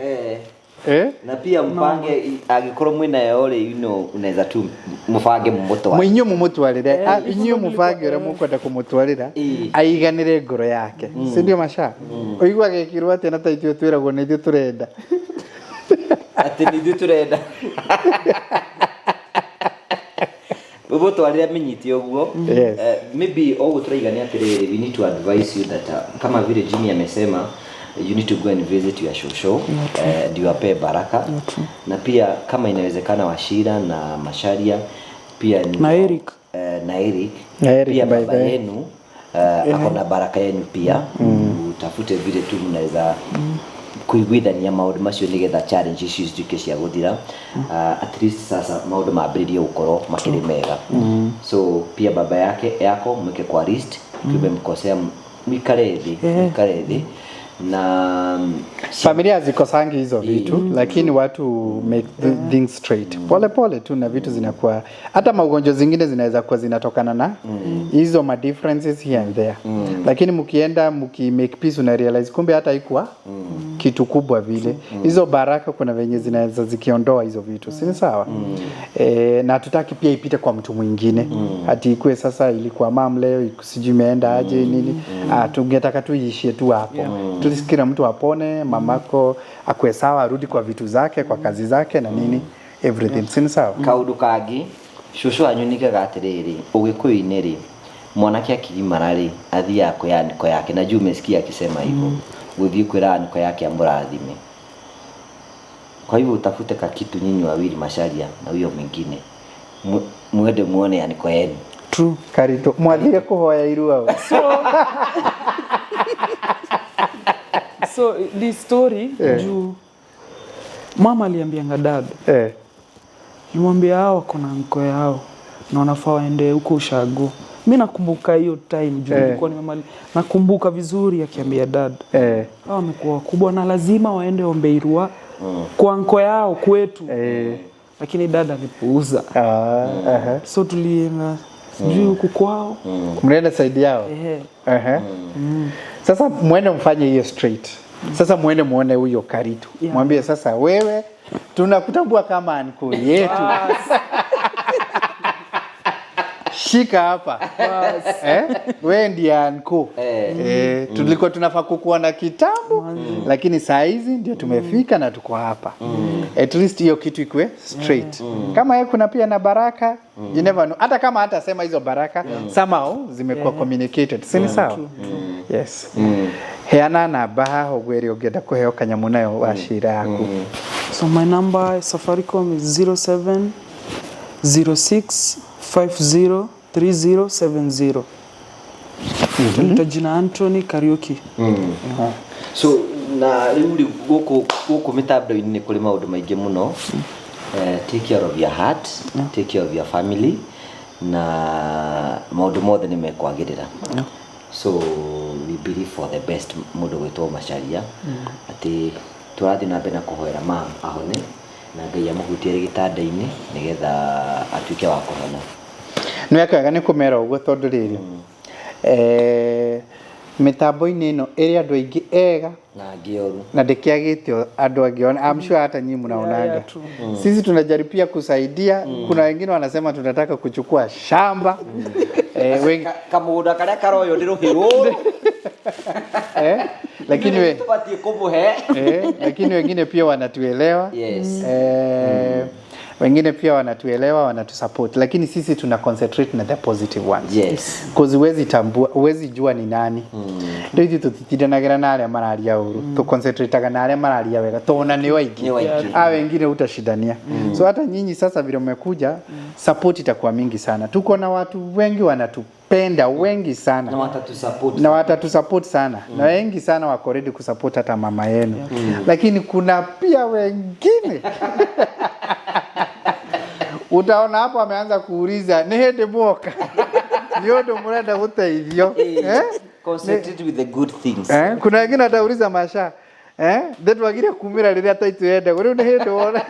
Eh? Na pia mpange angĩkorwo mwĩnayo rĩ, unaweza tu mũbange mũmũtware. Mwinyuĩ mumutwarire. Ah, inyuĩ mũbange ũrĩa mũkwenda kũmũtwarĩra, aiganĩre ngoro yake, si ndio? Maca ũigua agĩkĩrwo atĩa na title twĩragwo nĩ ithuĩ tũrenda? Atĩ nĩ ithuĩ tũrenda mũtwarĩre amenyite ũguo. Maybe oguo tũraiga nĩ atĩrĩrĩ, we need to advise you that kama vile Jimmy amesema, you need to go and visit your shosho, ndio ape baraka, na pia kama inawezekana Wachira na Macharia pia ni, Na Eric. Na Eric. Na Eric, pia by baba the way. yenu ako na baraka yenu pia. Utafute vile tu mnaweza kuiguithania maũndũ macio nĩgetha challenge icio cituĩke cia gũthira. At least sasa maũndũ mambĩrĩrie gũkorwo makĩrĩ mega. So pia baba yake yako mweke kwa list, mm. Mwikare thĩ, mwikare thĩ na Familia hazikosangi hizo vitu, lakini watu make the things straight pole pole tu na vitu zinakuwa, hata maugonjwa zingine zinaweza kuwa zinatokana na hizo ma differences here and there, lakini mkienda mki make peace, una realize kumbe hata haikuwa kitu kubwa vile. Hizo baraka kuna venye zinaweza zikiondoa hizo vitu, si ni sawa? Na hatutaki pia ipite kwa mtu mwingine, ati ikue sasa ilikuwa mam leo, sijui imeenda aje nini. Ah, tungetaka tu iishie tu hapo. Kila mtu apone, mamako akue sawa, arudi kwa vitu zake, kwa kazi zake na nini, everything, si ni sawa? Kaundu kangi, cũcũ wanyu nĩkaga atĩrĩrĩ, ũgĩkũyũ-inĩ rĩ, Mwanake akigimara rĩ, athiaga kwĩ aniko yake, na juu umesikia akisema hivyo, gũthiĩ kwĩra aniko yake amũrathime. Kwa hivyo utafute kakitu nyinyi wawili, Macharia na huyo mwingine, mwende muone aniko yenu. True. Karito mwathire kuhoya irua. So the story juu mama aliambianga dad, nimwambia hao wako na anko yao na wanafaa waende huko ushago. Mi nakumbuka hiyo time juu nilikuwa nimemali, nakumbuka vizuri akiambia dad hao wamekuwa wakubwa na lazima waende ombe irua kwa anko yao kwetu. Lakini dad alipuuza. So tulienda sijui huku kwao. Mnaenda side yao. Sasa mwende mfanye hiyo straight. Sasa mwende muone huyo Karitu. Mwambie sasa wewe tunakutambua kama anko yetu. Shika hapa. Wewe ndiye anko. Tulikuwa tunafaa kukuona kitambo, lakini saa hizi ndio tumefika na tuko hapa. At least hiyo kitu ikue straight. Kama yeye kuna pia na baraka, you never know. Hata kama hatasema hizo baraka, somehow zimekuwa communicated. Si ni sawa? Yes. Heana namba haha ũguo ĩrĩa ũngĩenda kũheo kanyamũ nayo wacira yaku. So my number Safaricom is 07 06 50 3070. Nita jina Anthony Kariuki. So na rĩu rĩ gũkũ mĩtandao-inĩ nĩ kũrĩ maũndũ maingĩ mũno. Take care of your heart, take care of your family, na maũndũ mothe nĩ mekwagĩrĩra. So we believe for the best mũndũ gwĩtwo Macharia, atĩ tũrathiĩ na mbere na kũhoera mam ahone na Ngai amũhutie arĩ gĩtanda-inĩ nĩgetha atuĩke wa kũhona. Nĩ wega nĩ kũmera ũguo tondũ rĩrĩ, mĩtambo-inĩ ĩno ĩrĩ andũ aingĩ ega na angĩ oru, na ndĩkĩagĩte andũ angĩ ona, I'm sure hata nyinyi mnaonanga. Sisi tunajaribu pia kusaidia. Kuna wengine wanasema tunataka kuchukua shamba. Wengi kamũgũnda karĩa karoywo nĩ rũhĩ rũrũ. Lakini we tũbatiĩ kũmũhe. Lakini wengine pia wanatuelewa. Wengine pia wanatuelewa, wanatusupport, lakini sisi tuna concentrate na the positive ones. Cause huwezi tambua, huwezi jua ni nani. Ndio hizi tutitindanagira na arĩa mararia ũru, tu concentrateaga na arĩa mararia wega, tona ni waingĩ. Ni waingĩ. Wengine utashindania. So hata nyinyi sasa vile mmekuja, support itakuwa mingi sana. Tuko na watu wengi wanatupenda, wengi sana. Na watatusupport. Na watatusupport sana. Na wengi sana wako ready kusupport hata mama yenu. Lakini kuna pia wengine utaona hapo ameanza kuuliza ni hĩndĩ mwoka. Nĩ ũndũ mũrenda gũteithio. Concentrate with the good things. Kuna wengine atauliza Masha, ndetwagire kumira rĩrĩa taitũ yendagwo, rĩu nĩ hĩndĩ wona.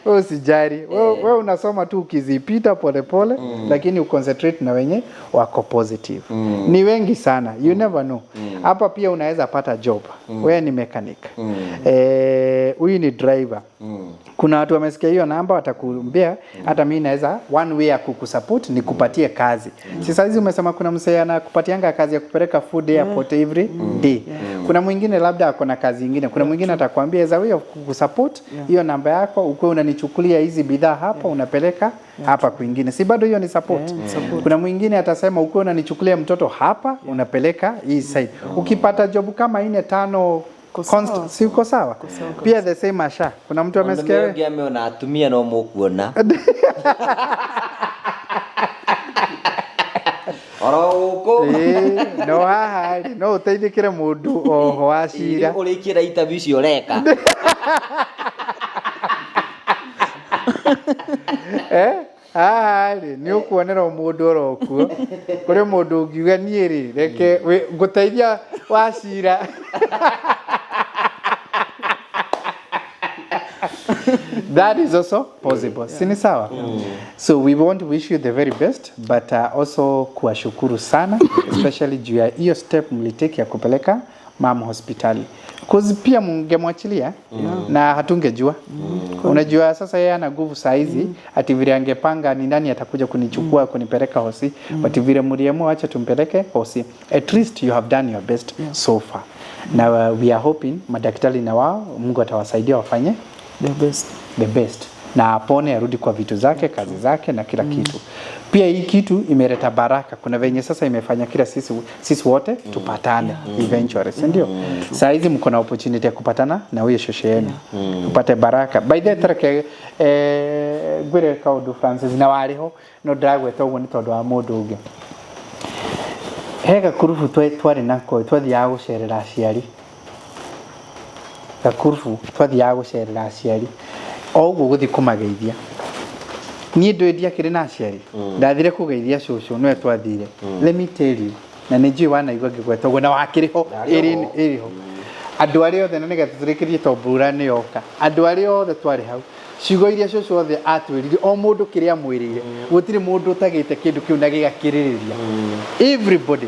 Wewe usijali. Wewe unasoma tu ukizipita pole pole, lakini uconcentrate na wenye wako positive. Ni wengi sana, you never know. Hapa pia unaweza pata job. Wewe ni mechanic. Huyu ni driver. Kuna watu wamesikia hiyo namba watakuambia hata mimi naweza one way ya kukusupport ni kupatie kazi. Sasa hizi umesema kuna msee anakupatianga kazi ya kupeleka food airport every day. Kuna mwingine labda ako na kazi nyingine. Kuna mwingine atakwambia as a way of kukusupport hiyo namba yako ukwe unanichukulia hizi bidhaa hapa unapeleka hapa kwingine. Si bado hiyo ni support. Support. Kuna mwingine atasema ukwe unanichukulia mtoto hapa unapeleka hii side. Ukipata job kama 4 5 Uko si uko sawa? Pia the same Asha. Kuna mtu amesikia wewe? Ndio ameona atumia no mukuona. Oro guku. No haha no uteithikire mundu oho wa cira. Urikira interview icio ureka. Haha rĩ, nĩ ũkuonera mũndũ oro kuo. Kũrĩ mũndũ ũngiuga niĩ rĩ, reke ngũteithia wa cira. That is also possible. Si ni sawa? So we want to wish you the very best, but also kuwashukuru sana, especially juu ya hiyo step mlitake ya kupeleka mama hospitali. Cause pia mungemwachilia na hatungejua. Unajua sasa yeye ana nguvu saa hizi, ati vile angepanga ni nani atakuja kunichukua kunipeleka hosi, but vile mliamua acha tumpeleke hosi. At least you have done your best so far. Now we are hoping madaktari na wao Mungu atawasaidia wafanye the best. The best. Na apone arudi kwa vitu zake, kazi zake na kila kitu. Pia hii kitu imeleta baraka. Kuna venye sasa imefanya kila sisi wote tupatane eventually, si ndio? Saa hizi mko na opportunity ya kupatana na huyo shosho yenu. Upate baraka. By the way, tareke ngwire kaundu Francis na wariho no ndagweta uguo ni tondu wa mundu ungi. He gakurubu twari nako twathiaga gucerera aciari. Gakurubu twathiaga gucerera aciari o ũguo gũthiĩ kũmageithia. Niĩ ndũĩ ndiakĩrĩ na aciari, ndathire kũgeithia cũcũ nĩwe twathire. Let me tell you, na nĩ njũĩ wanaigua ngĩgweta ũguo na wakĩrĩ ho, ĩrĩ ho. Andũ arĩa othe, na nĩgetha tũrĩkĩrie to mbura nĩ yoka, andũ arĩa othe twarĩ hau, ciugo iria cũcũ othe atwĩrire, o mũndũ kĩrĩa amwĩrĩire, gũtirĩ mũndũ ũtagĩte kĩndũ kĩu na gĩgakĩrĩrĩria. Everybody.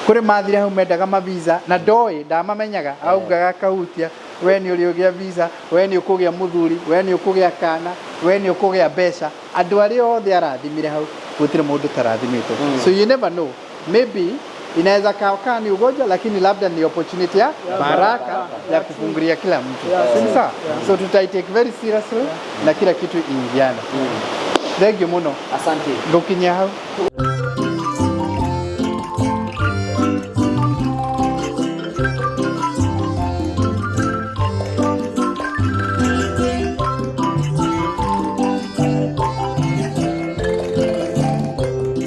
Kũrĩ mathire hau mendaga mavisa na ndoĩ ndamamenyaga, augaga akahutia, we nĩ ũrĩ ũgĩa visa, we nĩ ũkũgĩa mũthuri, we nĩ ũkũgĩa kana, we nĩ ũkũgĩa mbeca. Andũ arĩa othe arathimire hau, gũtirĩ mũndũ ũtarathimĩtwo. So you never know, maybe inaweza kaa ni ugonjwa, lakini labda ni opportunity ya baraka ya kufungulia kila mtu. Si sawa? So tutai take very seriously na kila kitu iingiane. Thank you muno. Asante. Ngũkinyia hau.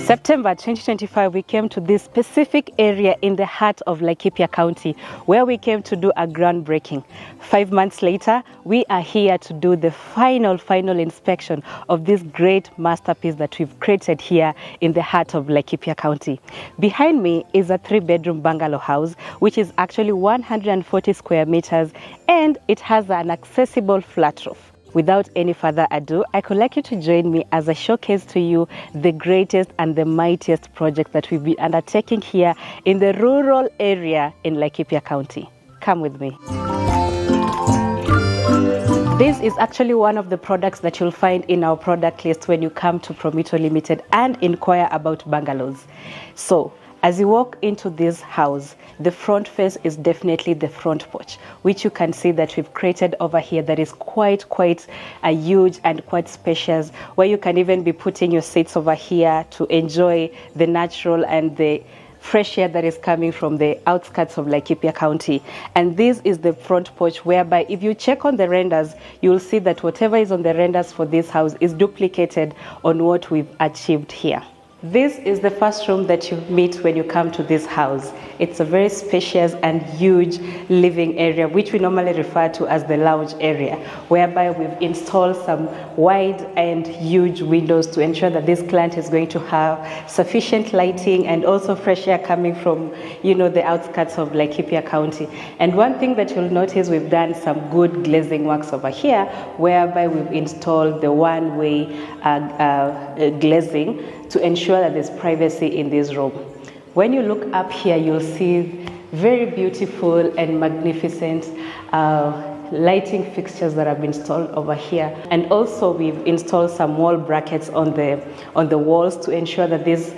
September 2025, we came to this specific area in the heart of Laikipia County, where we came to do a groundbreaking. 5 months later, we are here to do the final inspection of this great masterpiece that we've created here in the heart of Laikipia County. Behind me is a 3-bedroom bungalow house, which is actually 140 square meters, and it has an accessible flat roof. Without any further ado, I could like you to join me as I showcase to you the greatest and the mightiest project that we've been undertaking here in the rural area in Laikipia County. Come with me. This is actually one of the products that you'll find in our product list when you come to Promito Limited and inquire about bungalows. So, as you walk into this house, the front face is definitely the front porch, which you can see that we've created over here that is quite a huge and quite spacious, where you can even be putting your seats over here to enjoy the natural and the fresh air that is coming from the outskirts of Laikipia County. And this is the front porch, whereby if you check on the renders, you'll see that whatever is on the renders for this house is duplicated on what we've achieved here. This is the first room that you meet when you come to this house. It's a very spacious and huge living area, which we normally refer to as the lounge area, whereby we've installed some wide and huge windows to ensure that this client is going to have sufficient lighting and also fresh air coming from, you know, the outskirts of Laikipia County. And one thing that you'll notice, we've done some good glazing works over here, whereby we've installed the one-way glazing to ensure that there's privacy in this room. When you look up here, you'll see very beautiful and magnificent lighting fixtures that have been installed over here. And also we've installed some wall brackets on the walls to ensure that this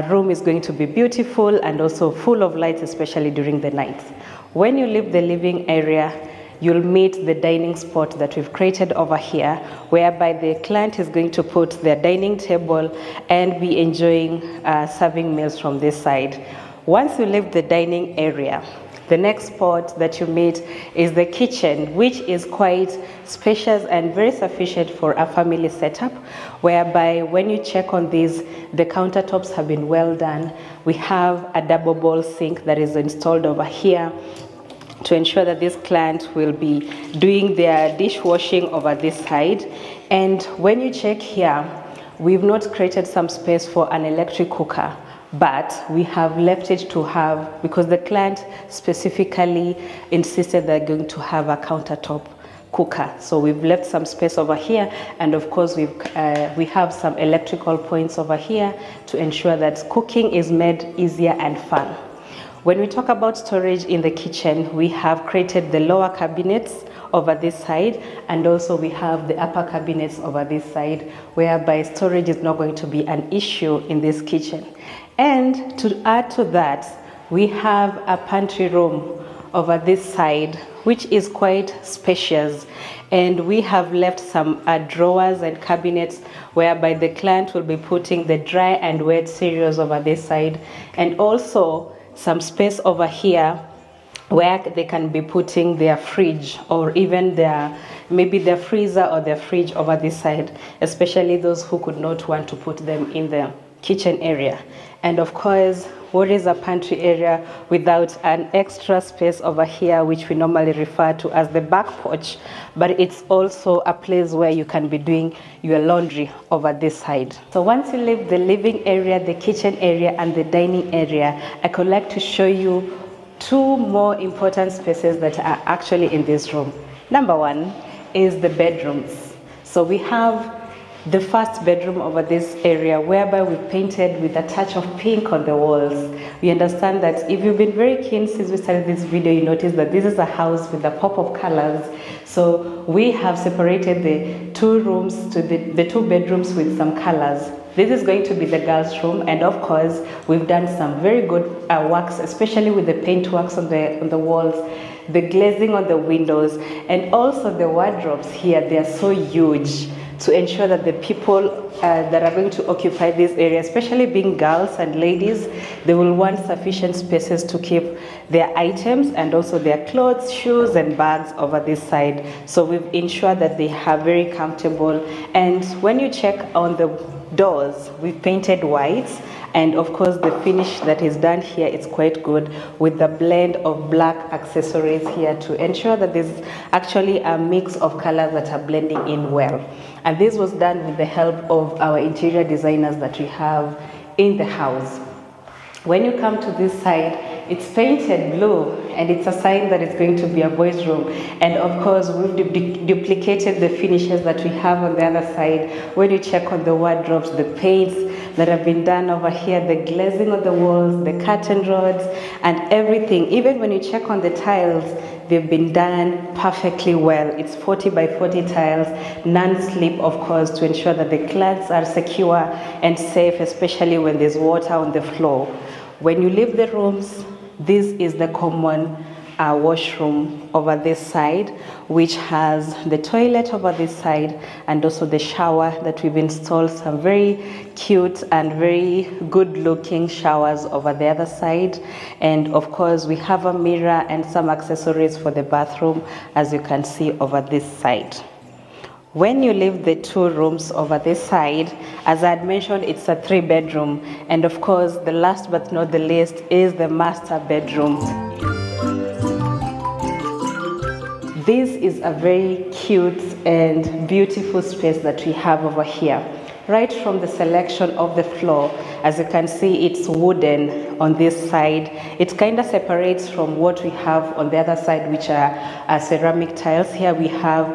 room is going to be beautiful and also full of lights, especially during the night. When you leave the living area, you'll meet the dining spot that we've created over here, whereby the client is going to put their dining table and be enjoying serving meals from this side. Once you leave the dining area, the next spot that you meet is the kitchen, which is quite spacious and very sufficient for a family setup, whereby when you check on these, the countertops have been well done. We have a double bowl sink that is installed over here to ensure that this client will be doing their dishwashing over this side. And when you check here, we've not created some space for an electric cooker, but we have left it to have, because the client specifically insisted they're going to have a countertop cooker. So we've left some space over here, and of course we have some electrical points over here to ensure that cooking is made easier and fun. When we talk about storage in the kitchen, we have created the lower cabinets over this side, and also we have the upper cabinets over this side, whereby storage is not going to be an issue in this kitchen. And to add to that, we have a pantry room over this side, which is quite spacious. And we have left some drawers and cabinets whereby the client will be putting the dry and wet cereals over this side, and also some space over here where they can be putting their fridge or even their maybe their freezer or their fridge over this side, especially those who could not want to put them in the kitchen area. And of course, what is a pantry area without an extra space over here, which we normally refer to as the back porch, but it's also a place where you can be doing your laundry over this side. So once you leave the living area, the kitchen area, and the dining area, I could like to show you two more important spaces that are actually in this room. Number one is the bedrooms. So we have the first bedroom over this area, whereby we painted with a touch of pink on the walls. We understand that if you've been very keen since we started this video, you notice that this is a house with a pop of colors. So we have separated the two rooms to the two bedrooms with some colors. This is going to be the girls' room, and of course, we've done some very good works, especially with the paint works on the walls, the glazing on the windows, and also the wardrobes here. They are so huge to ensure that the people that are going to occupy this area, especially being girls and ladies, they will want sufficient spaces to keep their items and also their clothes, shoes, and bags over this side. So we've ensured that they are very comfortable. And when you check on the doors, we've painted white, and of course the finish that is done here is quite good with the blend of black accessories here to ensure that there's actually a mix of colors that are blending in well. And this was done with the help of our interior designers that we have in the house. When you come to this side, it's painted blue, and it's a sign that it's going to be a boys' room. And of course, we've duplicated the finishes that we have on the other side. When you check on the wardrobes, the paints that have been done over here, the glazing on the walls, the curtain rods, and everything. Even when you check on the tiles, they've been done perfectly well. It's 40 by 40 tiles, non-slip, of course, to ensure that the clients are secure and safe, especially when there's water on the floor. When you leave the rooms, this is the common washroom over this side, which has the toilet over this side and also the shower that we've installed, some very cute and very good looking showers over the other side. And of course, we have a mirror and some accessories for the bathroom, as you can see over this side. When you leave the two rooms over this side, as I had mentioned, it's a 3-bedroom. And of course, the last but not the least is the master bedroom. This is a very cute and beautiful space that we have over here. Right from the selection of the floor, as you can see, it's wooden on this side. It kind of separates from what we have on the other side, which are ceramic tiles. Here we have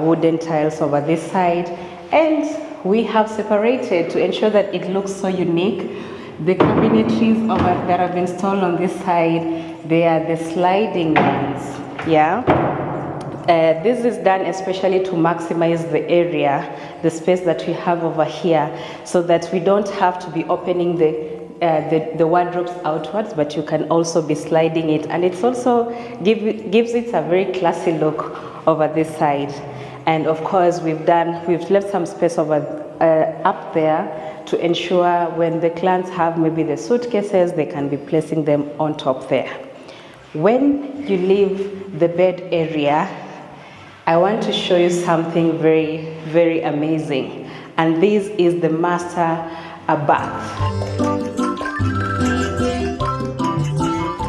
wooden tiles over this side, and we have separated to ensure that it looks so unique. The cabinetries over that have been installed on this side, they are the sliding ones. Yeah. This is done especially to maximize the area, the space that we have over here, so that we don't have to be opening the wardrobes outwards, but you can also be sliding it. And it's also gives it a very classy look over this side. And of course, we've left some space over up there to ensure when the clients have maybe the suitcases, they can be placing them on top there. When you leave the bed area, I want to show you something very, very amazing. And this is the master bath.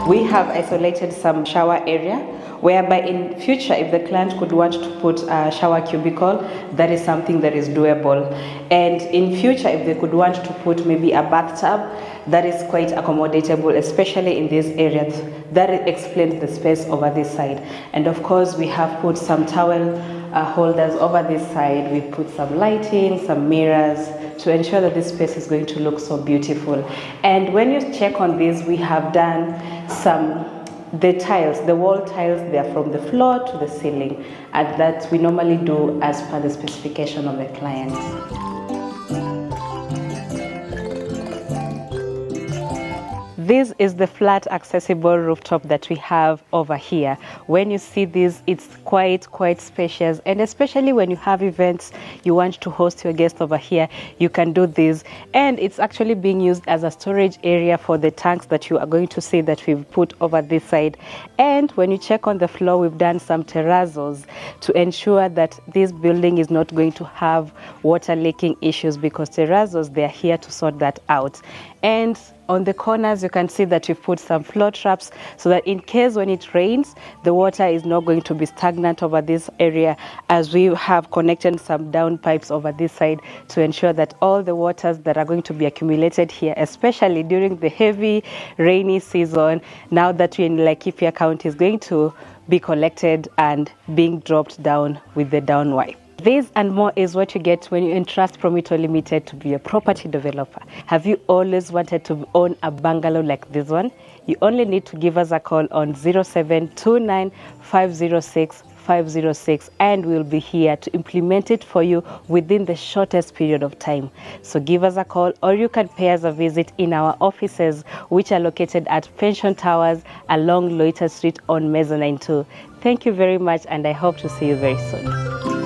We have isolated some shower area, whereby in future, if the client could want to put a shower cubicle, that is something that is doable. And in future, if they could want to put maybe a bathtub, that is quite accommodatable, especially in this area. That explains the space over this side. And of course, we have put some towel holders over this side. We put some lighting, some mirrors, to ensure that this space is going to look so beautiful. And when you check on this, we have done the tiles, the wall tiles, they are from the floor to the ceiling, and that we normally do as per the specification of the client. This is the flat accessible rooftop that we have over here. When you see this, it's quite spacious, and especially when you have events, you want to host your guests over here, you can do this. And it's actually being used as a storage area for the tanks that you are going to see that we've put over this side. And when you check on the floor, we've done some terrazos to ensure that this building is not going to have water leaking issues, because terrazos, they are here to sort that out. And on the corners, you can see that we've put some floor traps so that in case when it rains, the water is not going to be stagnant over this area, as we have connected some down pipes over this side to ensure that all the waters that are going to be accumulated here, especially during the heavy rainy season, now that we're in Laikipia County, is going to be collected and being dropped down with the down wipe. This and more is what you get when you entrust Promito Limited to be a property developer. Have you always wanted to own a bungalow like this one? You only need to give us a call on 0729 506 506 and we'll be here to implement it for you within the shortest period of time. So give us a call, or you can pay us a visit in our offices, which are located at Pension Towers along Loiter Street on Mezzanine 2. Thank you very much, and I hope to see you very soon.